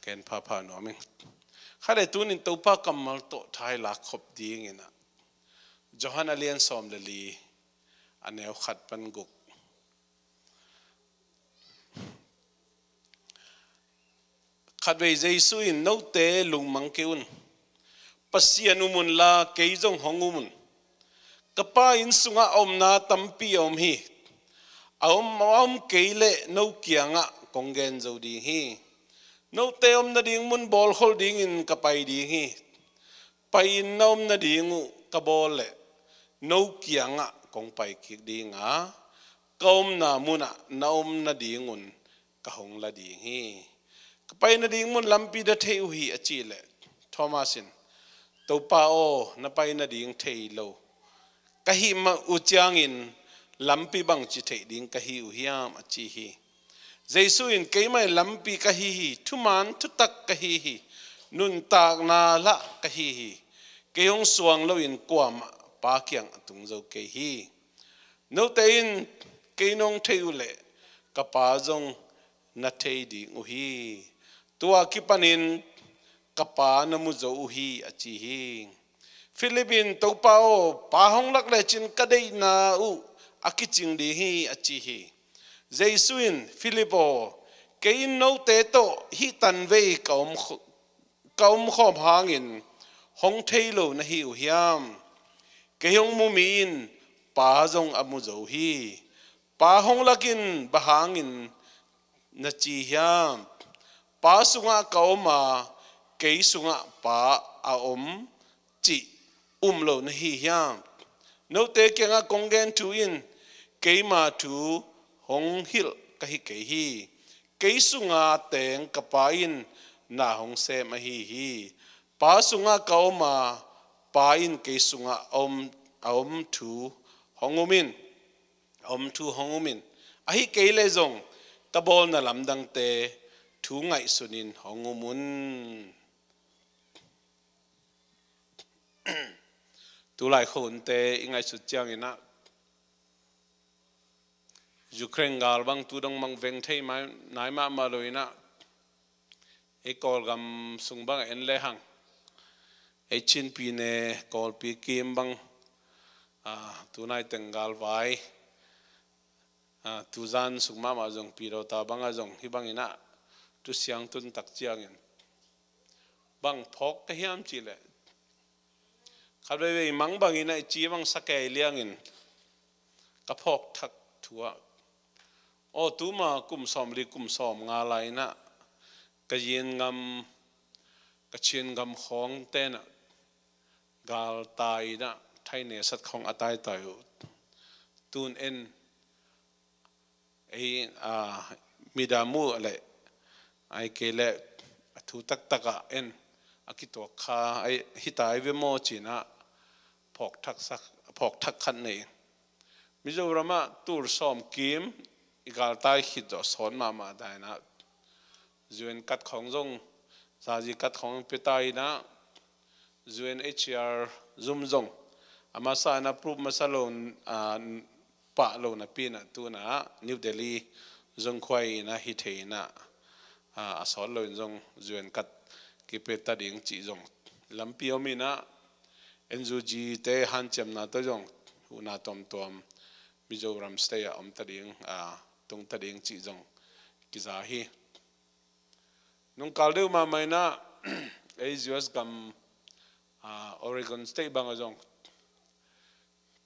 ken phapha nuam ing. Khat le tunin Topa kammal tawh thai lak khop ding inah Johan a lian sawm le li, a neu khat pan guk. Khatvei Jesu in, "Note lungmang kei un. Pasian um unla kei zong hong um un. Ka Pa inn sungah a omna tampi a om hi. A om, a om kei leh no kiangah kong gen zo ding hi. Note omna ding mun bawlkhol dingin ka pai ding hi. Pai-in na omna ding uh ka bawl leh no kiangah kong pai kik ding a, ka omna munah na omna ding un ka hong la ding hi. Ka pai nading mun lampi na thei uh hi," a cih leh Thomas in, "Topa aw, na pai nading thei lo ka hih mah uh ciangin lampi bangci theih ding ka hi uh hiam?" a ci hi. Jesu in, "Keimah in lampi ka hi hi, thuman thutak ka hi hi, nuntakna lah ka hi hi. Kei hong suang loin kuamah Pa kiang a tung zo kei hi. Note in kei nong thei uh leh ka Pa zong na thei ding uh hi. Tua kipanin ka Pa na mu zo uh hi," a ci hi. Philip in, "Topa aw, Pa hong lak lecin ka deihna uh a kicing ding hi," a ci hi. Jesu in, "Philip aw, kei in note tawh hih tanvei ka om kho-, ka om khawm hangin hong thei lo na hi uh hiam? Kei hong mu mi in Pa zong a mu zo hi. Pa hong lakin bang hangin na ci hiam? Pa sungah ka om a, kei sungah Pa a om cih um lo na hi hiam? Note kiangah kong gen thu in keima thu hong hilh ka hi kei hi. Kei sunga teng ka Pa in na hong sem ahi hi. Pa sungah ka om a, Pa in kei sungah a om, a om thu hong um in, a om thu hong um in," Ahi kei leh zong ka bawlna lamdangte thu ngaihsunin hong um un. Tulai khuahunte i ngaihsut ciangin ah Ukraine gal bang tu dong bang veng thei nai mahmah lo in ah, ei Kawlgam sung bang en lehang, ei Chin pyine Kawlpi kim bang, ah, tunai teng galvai, ah, tuzan sung mahmah zong Pyidawtha bang ah zong hih bangin ah thu siangtho tak ciangin bang phawk ka hiam cih leh, khat veivei mang bangin ah i ci bang sa kei liangin ka phawk thak thu ah, aw, tuma kum sawmli kum sawmnga lai in ah ka Zingam, ka Chin gam khawngte in ah galtai in ah thaine sat khawng a taitai uh. Tun en ei, a, midam uh leh, ahih kei leh a thu taktak ah en a kituak kha, ei, hita ei ve maw ci in ah phawk thak sak, phawk thak khat nei. Mizoram ah tul sawm kim i galtai khit zawh sawt mahmah dan in ah U N card khawng zong, zazi card khawng pia ta in ah, U N H C R zum zong a masa in ah proof masa lo, a, pah lo napi in ah tu in ah New Delhi zong khuai in ah hi thei in ah, a, a sawt lo in zong U N card kipia ta ding cih zong lampi om in ah, N U G te hanciamna tawh zong huhna tuamtuam Mizoram state ah om ta ding, a, tung ta ding cih zong kiza hi. Nungkal deuh mahmah in ah ei U S gam, a, Oregon state bang ah zong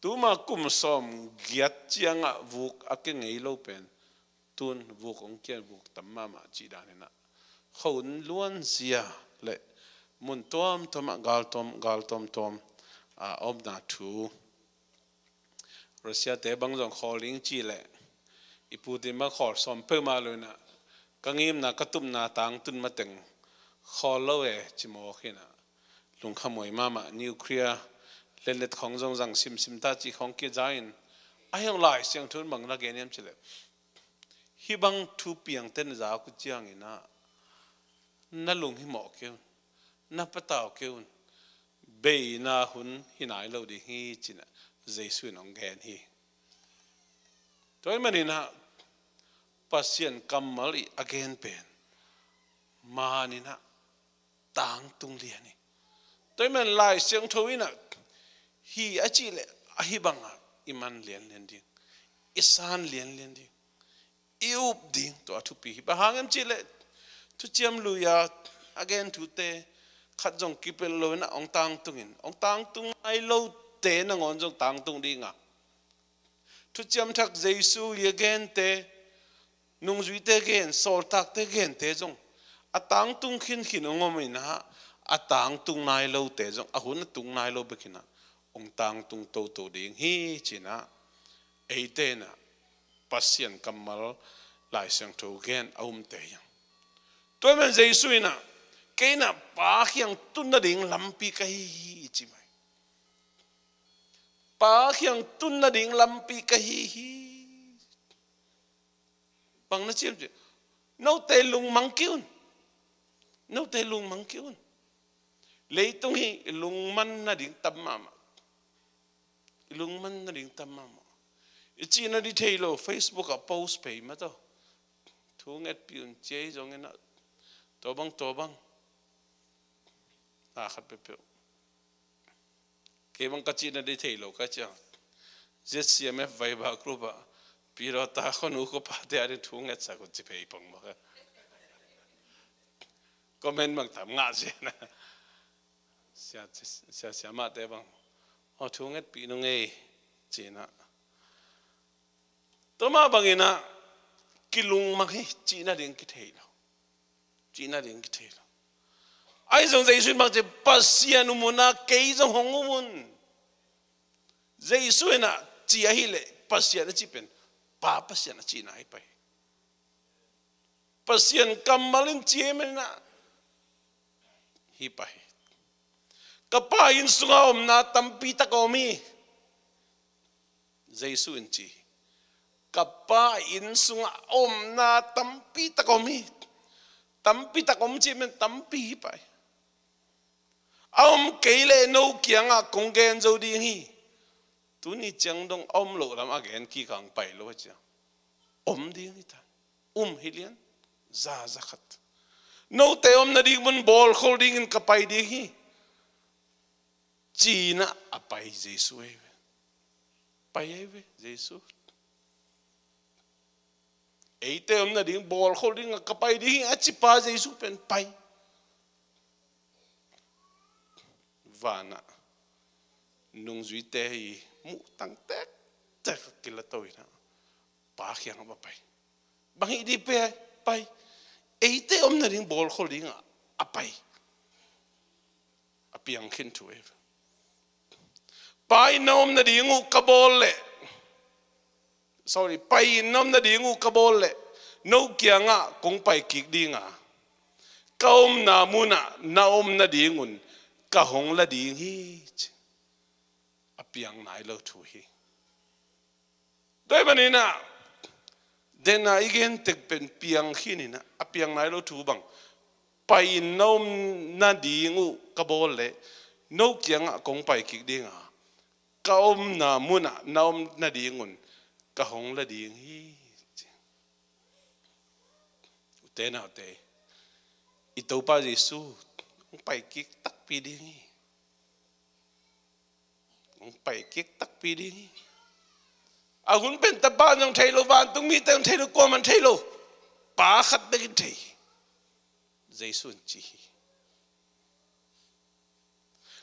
tuma kum sawmgiat ciang ah vuk a kia ngei lo pen tun vuk hong kia, vuk tam mahmah cih dan in ah, khuahun luanzia leh mun tuamtuam ah gal tuam, gal tuamtuam, a, omna thu. Russia te bang zong khawl ding cih leh i Putin bang khawl sawm peuhmah lo in ah, ka ngimna ka tupna tangtun mateng khawl lo e ci mawk hi in ah, lungkhamhuai mahmah. Nuclear lenlet khawng zong zang simsim ta cih khawng kia za in, ahi zong Lai Siangtho in bang na gen hiam cih leh, hih bang thu piangte na za uh ciangin ah na lunghimawh kei un, na patau kei un, beina hun hi nai lo ding hi ci in ah Jesu in hong gen hi. Tua ahih manin ah Pasian kammal i a gen pen man in ah tangtung lian hi. Tua ahih manin Lai Siangtho in ah hi a cih leh ahi bang ah i man lianlian ding, i san lianlian ding, i up ding, tua thupi hi. Bang hang hiam cih leh Thuciam Lui a a gen thute khat zong kipelh lo in ah hong tangtung in, hong tangtung nai lote nangawn zong tangtung ding a, Thuciam Thak Jesu i a gente, nungzuite gen, sawltakte gente zong a tangtung khinkhin hong om in ah, a tangtung nai lote zong a hun a tung nai lo bek in ah hong tangtung toto ding hi ci in ah eite in ah Pasian kammal Lai Siangtho gen a umte hi hang. Tua ahih manin Jesu in ah, kei in ah Pa kiang tun nading lampi ka hi hi ci mai. Pa kiang tun nading lampi ka hi hi. Bang na ci hiam cih leh, note lungmang kei un. Note lungmang kei un. Leitung hi i lungman nading tam mahmah. I lungman nading tam mahmah. I cih nading thei lo, Facebook ah post pei mah tawh. Thu ngetpih un ci ei zong in ah, tua bang, tua bang. Na khat peuhpeuh. Kei bang ka cih nading thei lo ka ci a. Z C M F Viber group ah Pyidawtha khuanu khuapate a ding thu ngetsak uh ci phei pong mah ka. Comment bang tam ngah ci in ah. Sia, sia, siamahte bang, aw, thu ngetpih nung ei ci in ah. Tua mah bang in ah kilungmang hi cih nading kithei lo. Cih nading kithei lo. Ahi zong Jesu in bang ci, Pasian um un ah kei zong hong um un. Jesu in ah ci ahih leh Pasian a cih pen Pa Pasian a cihna hi pah hi. Pasian kammal in ci ahih manin ah hi pah hi. Ka Pa inn sungah omna tampi tak a om hi, Jesu in ci hi. Ka Pa inn sungah omna tampi tak om hi. Tampi tak om cih pen tampi hi pah hi. A om kei leh no kiangah kong gen zo ding hi. Tuni ciang dong a om loh lam a gen kik hang pai lo a ciang om ding hi ta. Um hi lian. Za za khat. Note omna ding mun bawlkhol dingin ka pai ding hi. Ci-in ah a pai Jesu ahi ve. Pai ahi ve Jesu. Eite omna ding bawlkhol ding a ka pai ding hi a cipa Jesu pen pai. Vanah nungzuite hi muhtang tektek kilato in ah Pa kiangah va pai. Bang hih ding pen pai. Eite omna ding bawlkhol ding a, a pai. A piang khin thu hi. Pa inn na omna ding uh ka bawl leh, sorry, Pa inn na omna ding uh ka bawl leh no kiangah kong pai kik ding a, ka omna munah na omna ding un ka hong la ding hi, ci. A piang nai lo thu hi. Tua ahih manin ah, den a i gen tek pen piang khin in ah, a piang nai lo thu bang. Pa inn na omna ding uh ka bawl leh no kiangah kong pai kik ding a, ka omna munah na omna ding un ka hong la ding hi, ci. Ute naute, i Topa Jesu hong pai kik takpi ding hi. Hong pai kik takpi ding hi. A hun pen tapa in zong thei lo, vantung mite in zong thei lo, kuamah in thei lo. Pa khat bek in thei hi. Jesu in ci hi.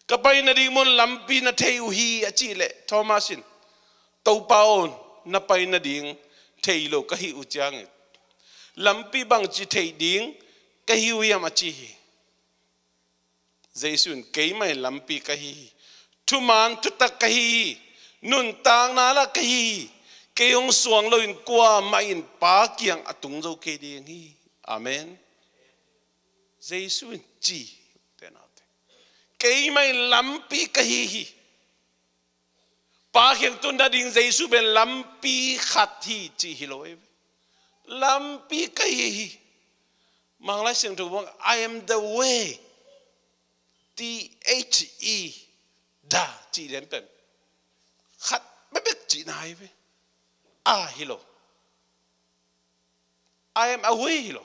Ka paina ding mun lampi na thei uh hi, a cih leh Thomas in, Topa aw, na paina ding thei lo ka hih uh ciangin lampi bangci theih ding ka hi uh hiam, a ci hi. Jesu in, keimah in lampi ka hi hi. Thuman thutak ka hi hi. Nuntakna lah ka hi hi. Kei hong suang loin kuamah in Pa kiang a tung zo kei ding hi. Amen. Jesu in ci, ute naute. Keimah in lampi ka hi hi. Pa kiang tun nading Jesu pen lampi khat hi cih hi lo ei ve. Lampi ka hi hi. Mang Lai Siangtho bang, "I am the way." T H E, the cih lian pen khat bekbek cihna hi ve. A hi lo. "I am a way" hi lo.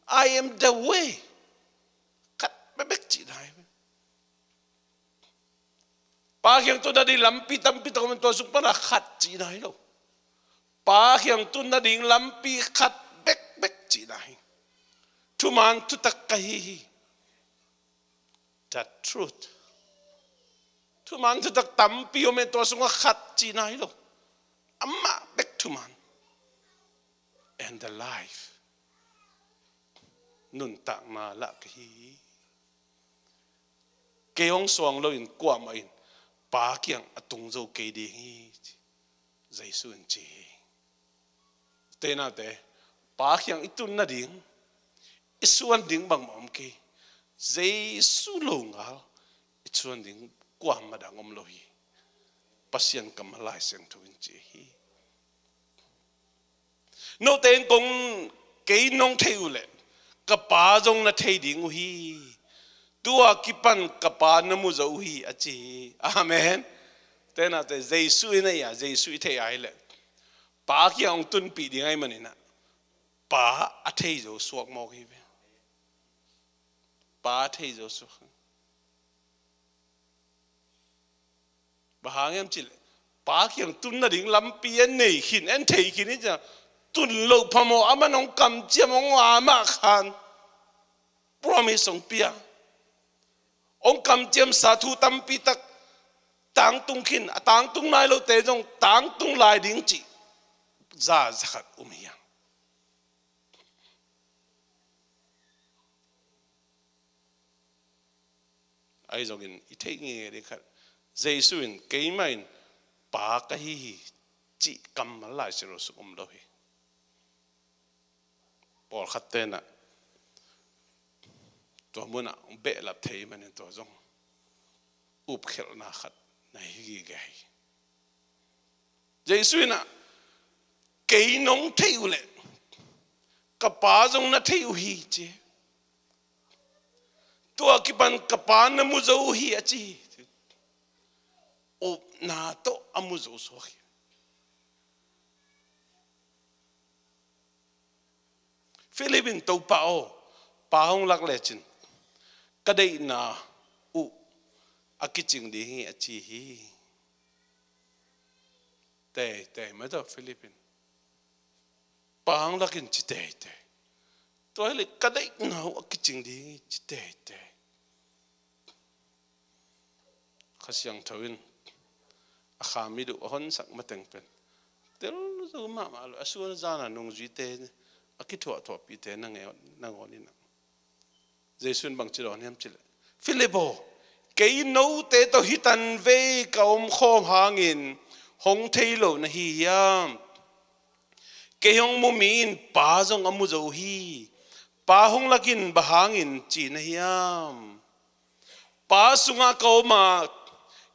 "I am the way." Khat bekbek cihna hi ve. Pa kiang tun nading lampi tampi tak om in tua sung pana khat cihna hi lo. Pa kiang tun nading lampi khat bekbek cihna hi. Thuman thutak ka hi hi. The truth. Thuman thutak tampi om in tua sungah khat cihna hi lo. Amah bek thuman. And the life. Nuntakna lah ka hi hi. Kei hong suang loin kuamah in Pa kiang a tung zo kei ding hi, ci. Jesu in ci hi. Ute naute, Pa kiang i tun nading, i suan ding bangmah om kei. Jesu lo ngal i suan ding kuamah dang om lo hi. Pasian kammal Lai Siangtho in ci hi. Note in kong, kei nong thei uh leh ka Pa zong na thei ding uh hi. Tua kipan ka Pa na mu zo uh hi, a ci hi. Amen. Ute naute, Jesu i nei a, Jesu i thei a hi leh Pa kiang hong tunpih ding ahih manin ah, Pa a thei zo suak mawk hi ve. Pa a thei zo suak. Bang hang hiam cih leh Pa kiang tun nading lampi en nei khin, en thei khin hi ciang, tun loh phamawh, aman hong kamciam, hong a mah khan promise hong pia. Hong kamciamsa thu tampi tak tangtung khin, a tangtung nai lote zong tangtung lai ding cih za za khat um hi hang. Ahi zongin i theih ngei ding khat, Jesu in, "Keimah in Pa ka hi hi," cih kammal Lai Siangtho sung om lo hi. Pawlkhat ten ah tua munah behlap thei manin tua zong upkhelhna khat na hi gige hi. Jesu in ah, Kei nong thei uh leh ka Pa zong na thei uh hi, ci. Tua kipan ka Pa na mu zo uh hi, a ci hi. Upna tawh a mu zo suak hi. Philip in, "Topa aw, Pa hong lak lecin ka deihna uh a kicing ding hi," a ci hi. Teitei mah tawh Philip in, "Pa hong lak in," ci teitei. "Tua hi leh ka deihna uh a kicing ding hi," ci teitei. Kha Siangtho in a kha mit uh a honsak mateng pen tel zo mahmah lo, a sun a zan a nungzuite a kithuahthuahpihte nangawn, nangawn in ah Jesu in bangci dawn hiam cih leh, "Philip aw, kei note tawh hih tanvei ka om khawm hangin hong thei lo na hi hiam? Kei hong mu mi in Pa zong a mu zo hi. Pa hong lak in bang hangin ci na hiam? Pa sungah ka om a,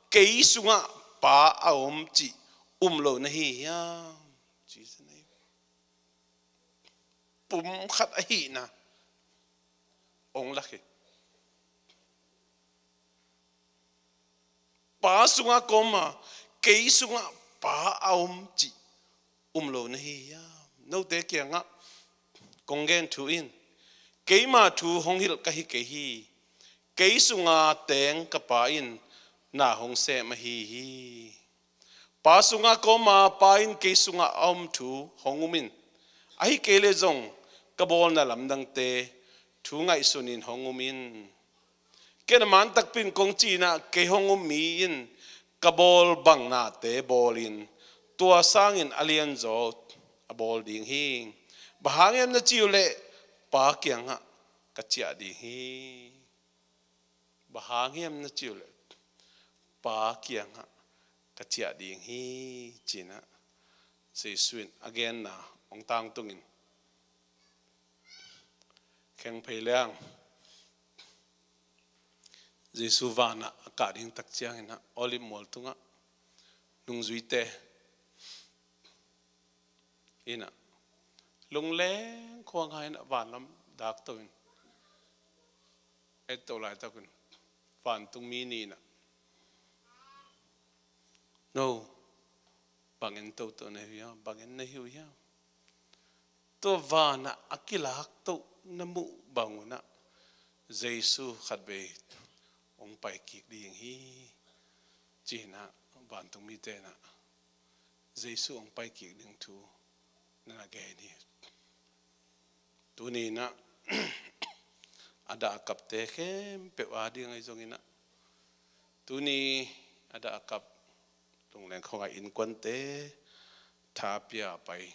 kei sungah Pa a om cih um lo na hi hiam?" Ci hi. Pum khat ahihna hong lak hi. Pa sungah ka om a, kei sungah Pa a om cih um lo na hi hiam? Note kiangah kong gen thu in, keima thu hong hilh ka hi kei hi. Kei sunga teng ka Pa in na hong sem ahi hi. Pa sungah ka om a, Pa in kei sungah a om thu hong um in. Ahih kei leh zong ka bawlna lamdangte thu ngaihsun in hong um in. Ken a man takpi in kong cih in ah, kei hong um mi in ka bawl bang nate bawl in, tua sangin a lianzaw a bawl ding hi. Bang hang hiam na cih uh leh, Pa kiangah ka ciah ding hi. Bang hang hiam na cih uh leh, Pa kiangah ka ciah ding hi, ci-in ah Jesu in a genna hong tangtungin, kheng phei leng Jesu vanah a kah ding tak ciangin ah Olive mual tungah nungzuite in ah lungleng khuang hai in ah vanlam dakto in, etto laitak un vantungmi nih in ah, "No, bang en toto na hi uh hiam? Bang en na hi uh hiam?" Tua vanah a kilaktoh na muh bang un ah Jesu khatvei hong paikik ding hi, ci-in ah vantungmite in ah Jesu hong paikik ding thu na na gen hi. Tuni in ah a dah a kapte khempeuh ading ahi zongin ah, tuni a dah a kap lungleng khuang ah innkuante, tha pia pai,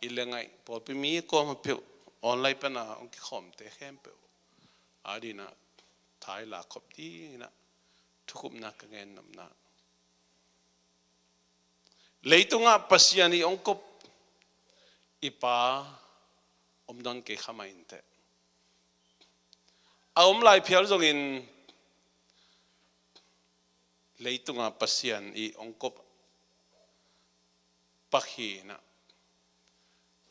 inn le ngai, pawlpi mi kuamah peuh, online pan a hong kikhawmte khempeuh ading in ah tha i lak khop ding in ah thukhupna ka gen nopna. Leitungah Pasian ii hong kop i Pa om nawn kei kha mah inteh. A om lai phial zongin leitungah Pasian ii hong kop pak hi in ah,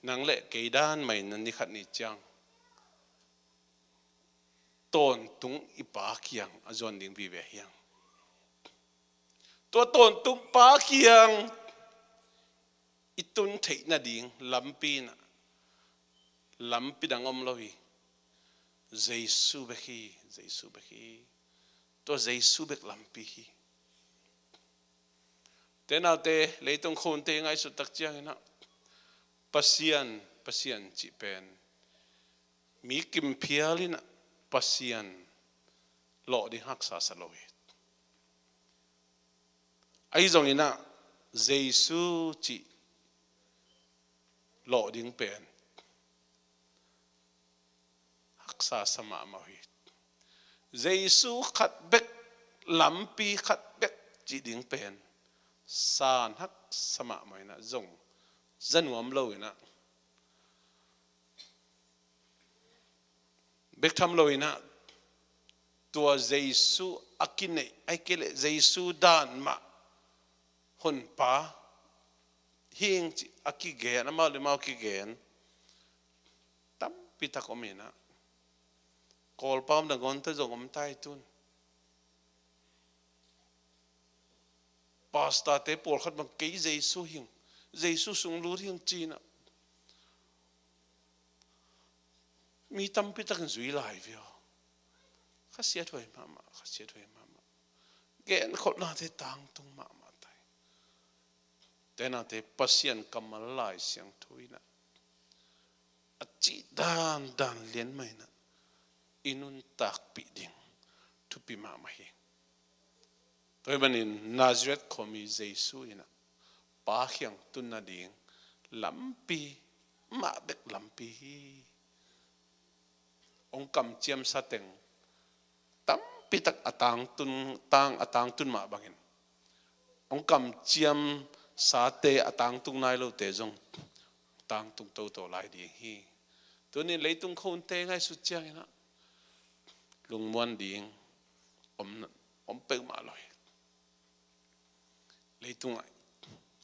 nang le kei dan mah in ah ni khat ni ciang tawntung i Pa kiang a zuan ding vive hi hang. Tua tawntung Pa kiang i tun theih nading lampi in ah lampi dang om lo hi. Jesu bek hi, Jesu bek hi. Tua Jesu bek lampi hi. Te naute, leitung khunte i ngaihsut tak ciangin ah Pasian, Pasian cih pen mi kimphial in ah Pasian lawh ding haksa sa lo hi. Ahi zongin ah Jesu cih lawh ding pen haksa sa mahmah uh hi. Jesu khat bek, lampi khat bek cih ding pen san haksa mahmah in ah zong za nuam lo in ah, bek tham lo in ah tua Jesu a kineih, ahih kei leh Jesu dan mah Honpa hing ci a kigen, amau le amau kigen tampi tak om inah, Kawlpa om nangawn tawh zong om ta hi tun. Pastor-te pawlkhat bang kei Jesu hing, Jesu sung lut hing ci inah mi tampi takin zui lai ve aw. Khasiathuai mahmah, khasiathuai mahmah. Genkholhnate tangtung mahmah ta hi. Tenate Pasian kammal Lai Siangtho inah a cih dandan lian mah inah i nuntakpih ding thupi mahmah hi. Tua ahih manin Nazareth khuami Jesu inah Pa kiang tun nading lampi, mah bek lampi hi. Hong kamciamsa teng tampi tak a tangtun, tang, a tangtun mah bangin, hong kamciamsate a tangtung nai lote zong tangtung toto lai ding hi. Tuni leitung khonte ngaihsut ciang inah lungmuan ding om, om peuhmah lo hi. Leitungah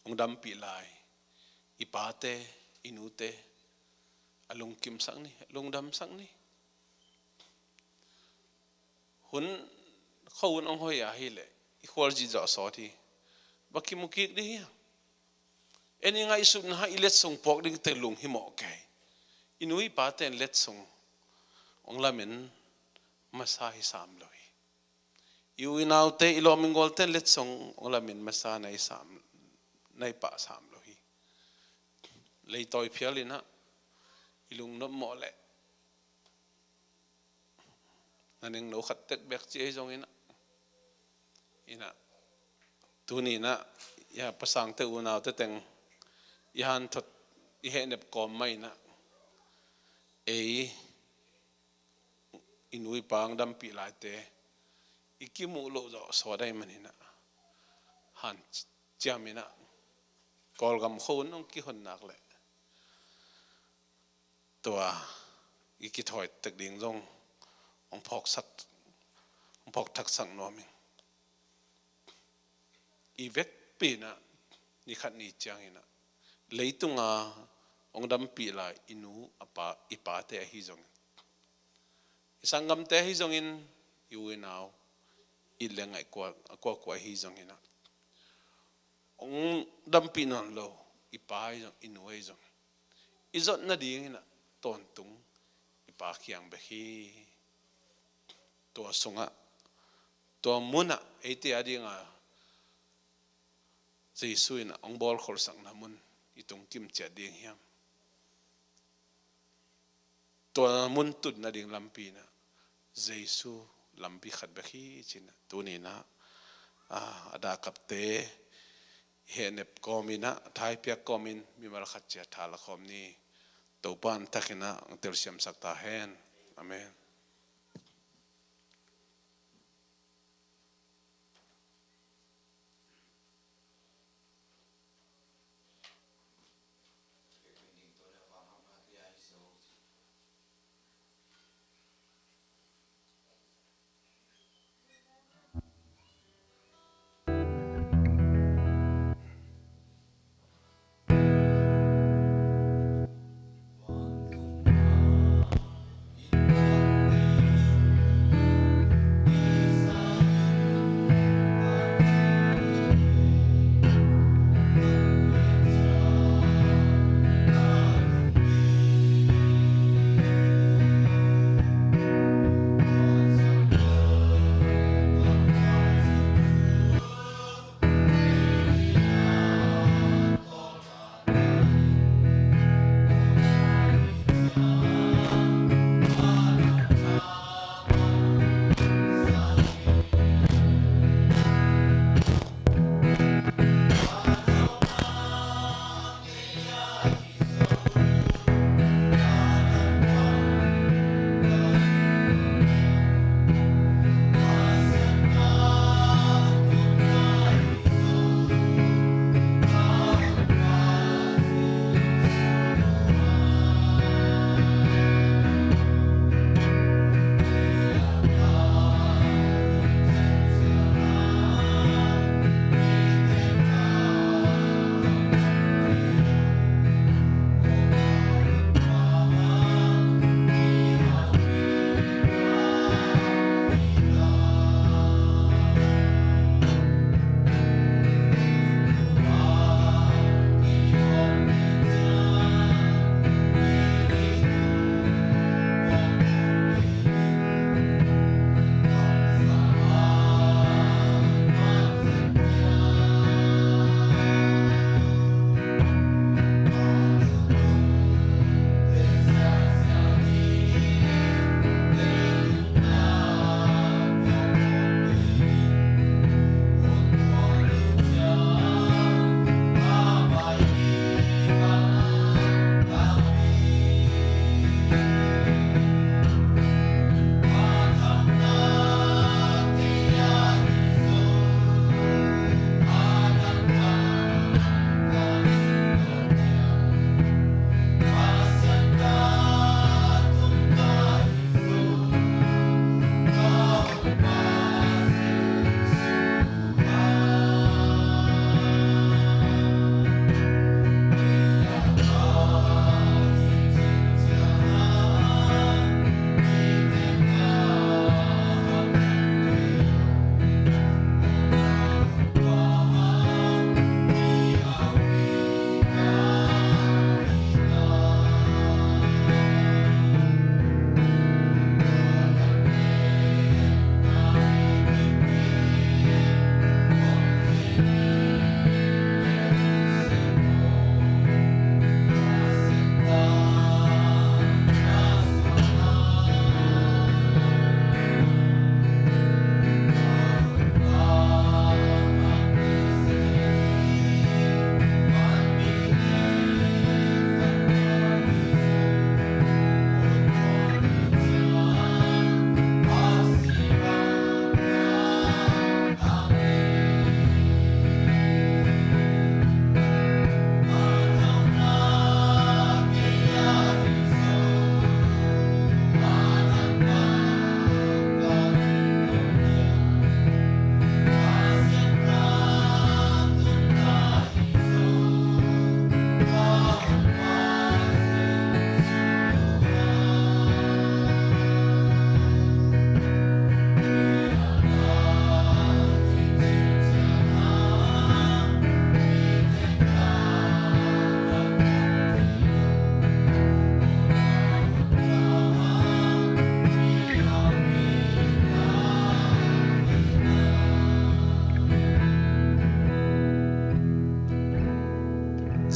hong dampih lai i pate, i nute a lungkimsak ni, a lungdamsak ni. Hun, khuahun hong hoih a hih leh i khualzin zawh sawt hi. Va kimu kik dih hi. En i ngaihsutna i letsong puak ding teh lunghimawh kei. I nu i pate in letsong hong lamen masa hi sam lo hi. I u i naute, i lawm i gualte in letsong hong lamen masa na hi sam, na hi pah sam lo hi. Leitawi phial inah i lungnopmawh leh na nengno khat tek bek ci ahi zong inah, inah tuni inah i Pasangte unaute teng i hanthot, i hehnep kawm mah inah ei i nu i pa hong dampih laite i kimuh loh zawh sawt ahih manin ah hanciam inah Kawlgam khuahun hong kihon nak leh tua i kithawi tek ding zong hong phawksak, hong phawk thaksak nuam ing. I vekpi inah ni khat ni ciang inah leitunga hong dampih lai i nu a pa, i pate ahi zongin, i sanggamte ahi zongin, i u i nau, i le ngaih kua, a kuakua ahi zongin ah hong dampih nawn lo i pa ahi zong, i nu ahi zong, i zot nading inah tawntung i pa kiang bek hi. Tua sungah, tua munah eite a dinga Jesu inah hong bawlkholhsakna mun i tungkim ciat ding hiam? Tua mun tun nading lampi inah Jesu lampi khat bek hi ci inah tuni inah, ah, a dakapte i hehnep kawm inah, thaipiak kawmin mimal khat ciat tha la khawm ni. Topa an tak inah hong telsiamsak ta hen. Amen.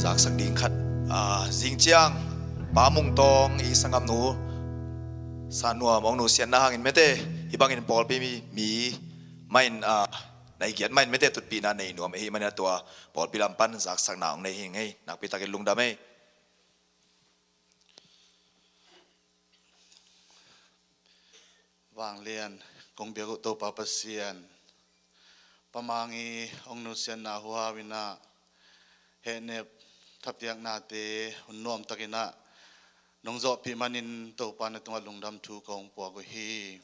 Taksak ding khat, ah, zing ciang Pa Mung Tawng i sanggamnu San Nuam hong nusiatna hangin mete, hih bangin pawlpi mi, mi mahin, ah, nai giat mahin mete tutpihna nei nuam ahih manin a tua pawlpi lam pan zaksakna hong nei hi ing ei. Nakpi takin lungdam ei. Vanglian kong biak uh Topa Pasian, Pa Mang i hong nusiatna huhau in ah hehnep thapiaknate hun nuamtakin ah nong zawhpih manin Topa na tungah lungdam thu kong puak uh hi.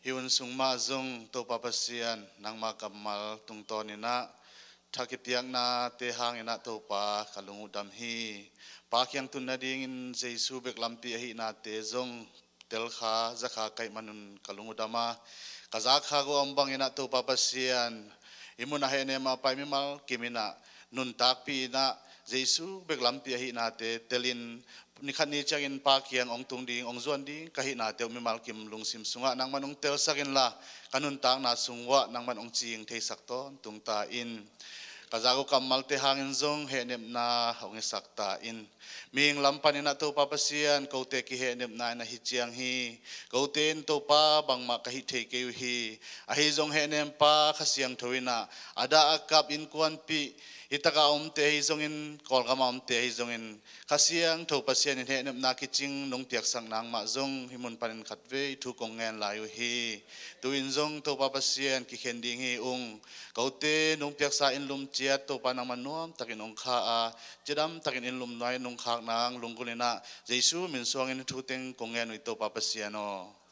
Hih hun sung mah zong Topa Pasian, nangma kammal tungtawnin ah tha kipiaknate hangin ah Topa ka lung uh dam hi. Pa kiang tun nadingin Jesu bek lampi ahihnate zong telkha zakha ka hih manun ka lung uh dam a, ka zakha gua om bangin ah Topa Pasian, hih munah hehnem a pai mimal kimin ah nuntakpih in ah Jesu bek lampi ahihnate telin, nikhat ni ciangin Pa kiang hong tung ding, hong zuan ding ka hihnate uh mimal kim lungsim sungah nangman hong telsak inla, ka nuntakna sung uah nangman hong cing theisak tawntung ta in. Ka zak uh kammalte hangin zong hehnepna hong hisak ta in. Mihing lam panin ah Topa Pasian, kote kihehnepna in ahi ciang hi. Kote in Topa bangmah ka hih thei kei uh hi. Ahi zong hehnem Pa Kha Siangtho in ah a dah a kap innkuanpih, hih takah a omte ahi zongin, Kawlgam a omte ahi zongin, Kha Siangtho Pasian in hehnepna kicing nong piaksak nang mah zong hih mun panin khatvei thu kong ngen lai uh hi. Tu-in zong Topa Pasian, kikhen ding hi ung. Kote nong piaksa inn lum ciat Topa nangman nuamtakin hong kha a, cidamtakin inn lum nuai nong khak nang lunggulh in ah Jesu min suangin thu teng kong ngen uh hi Topa Pasian aw.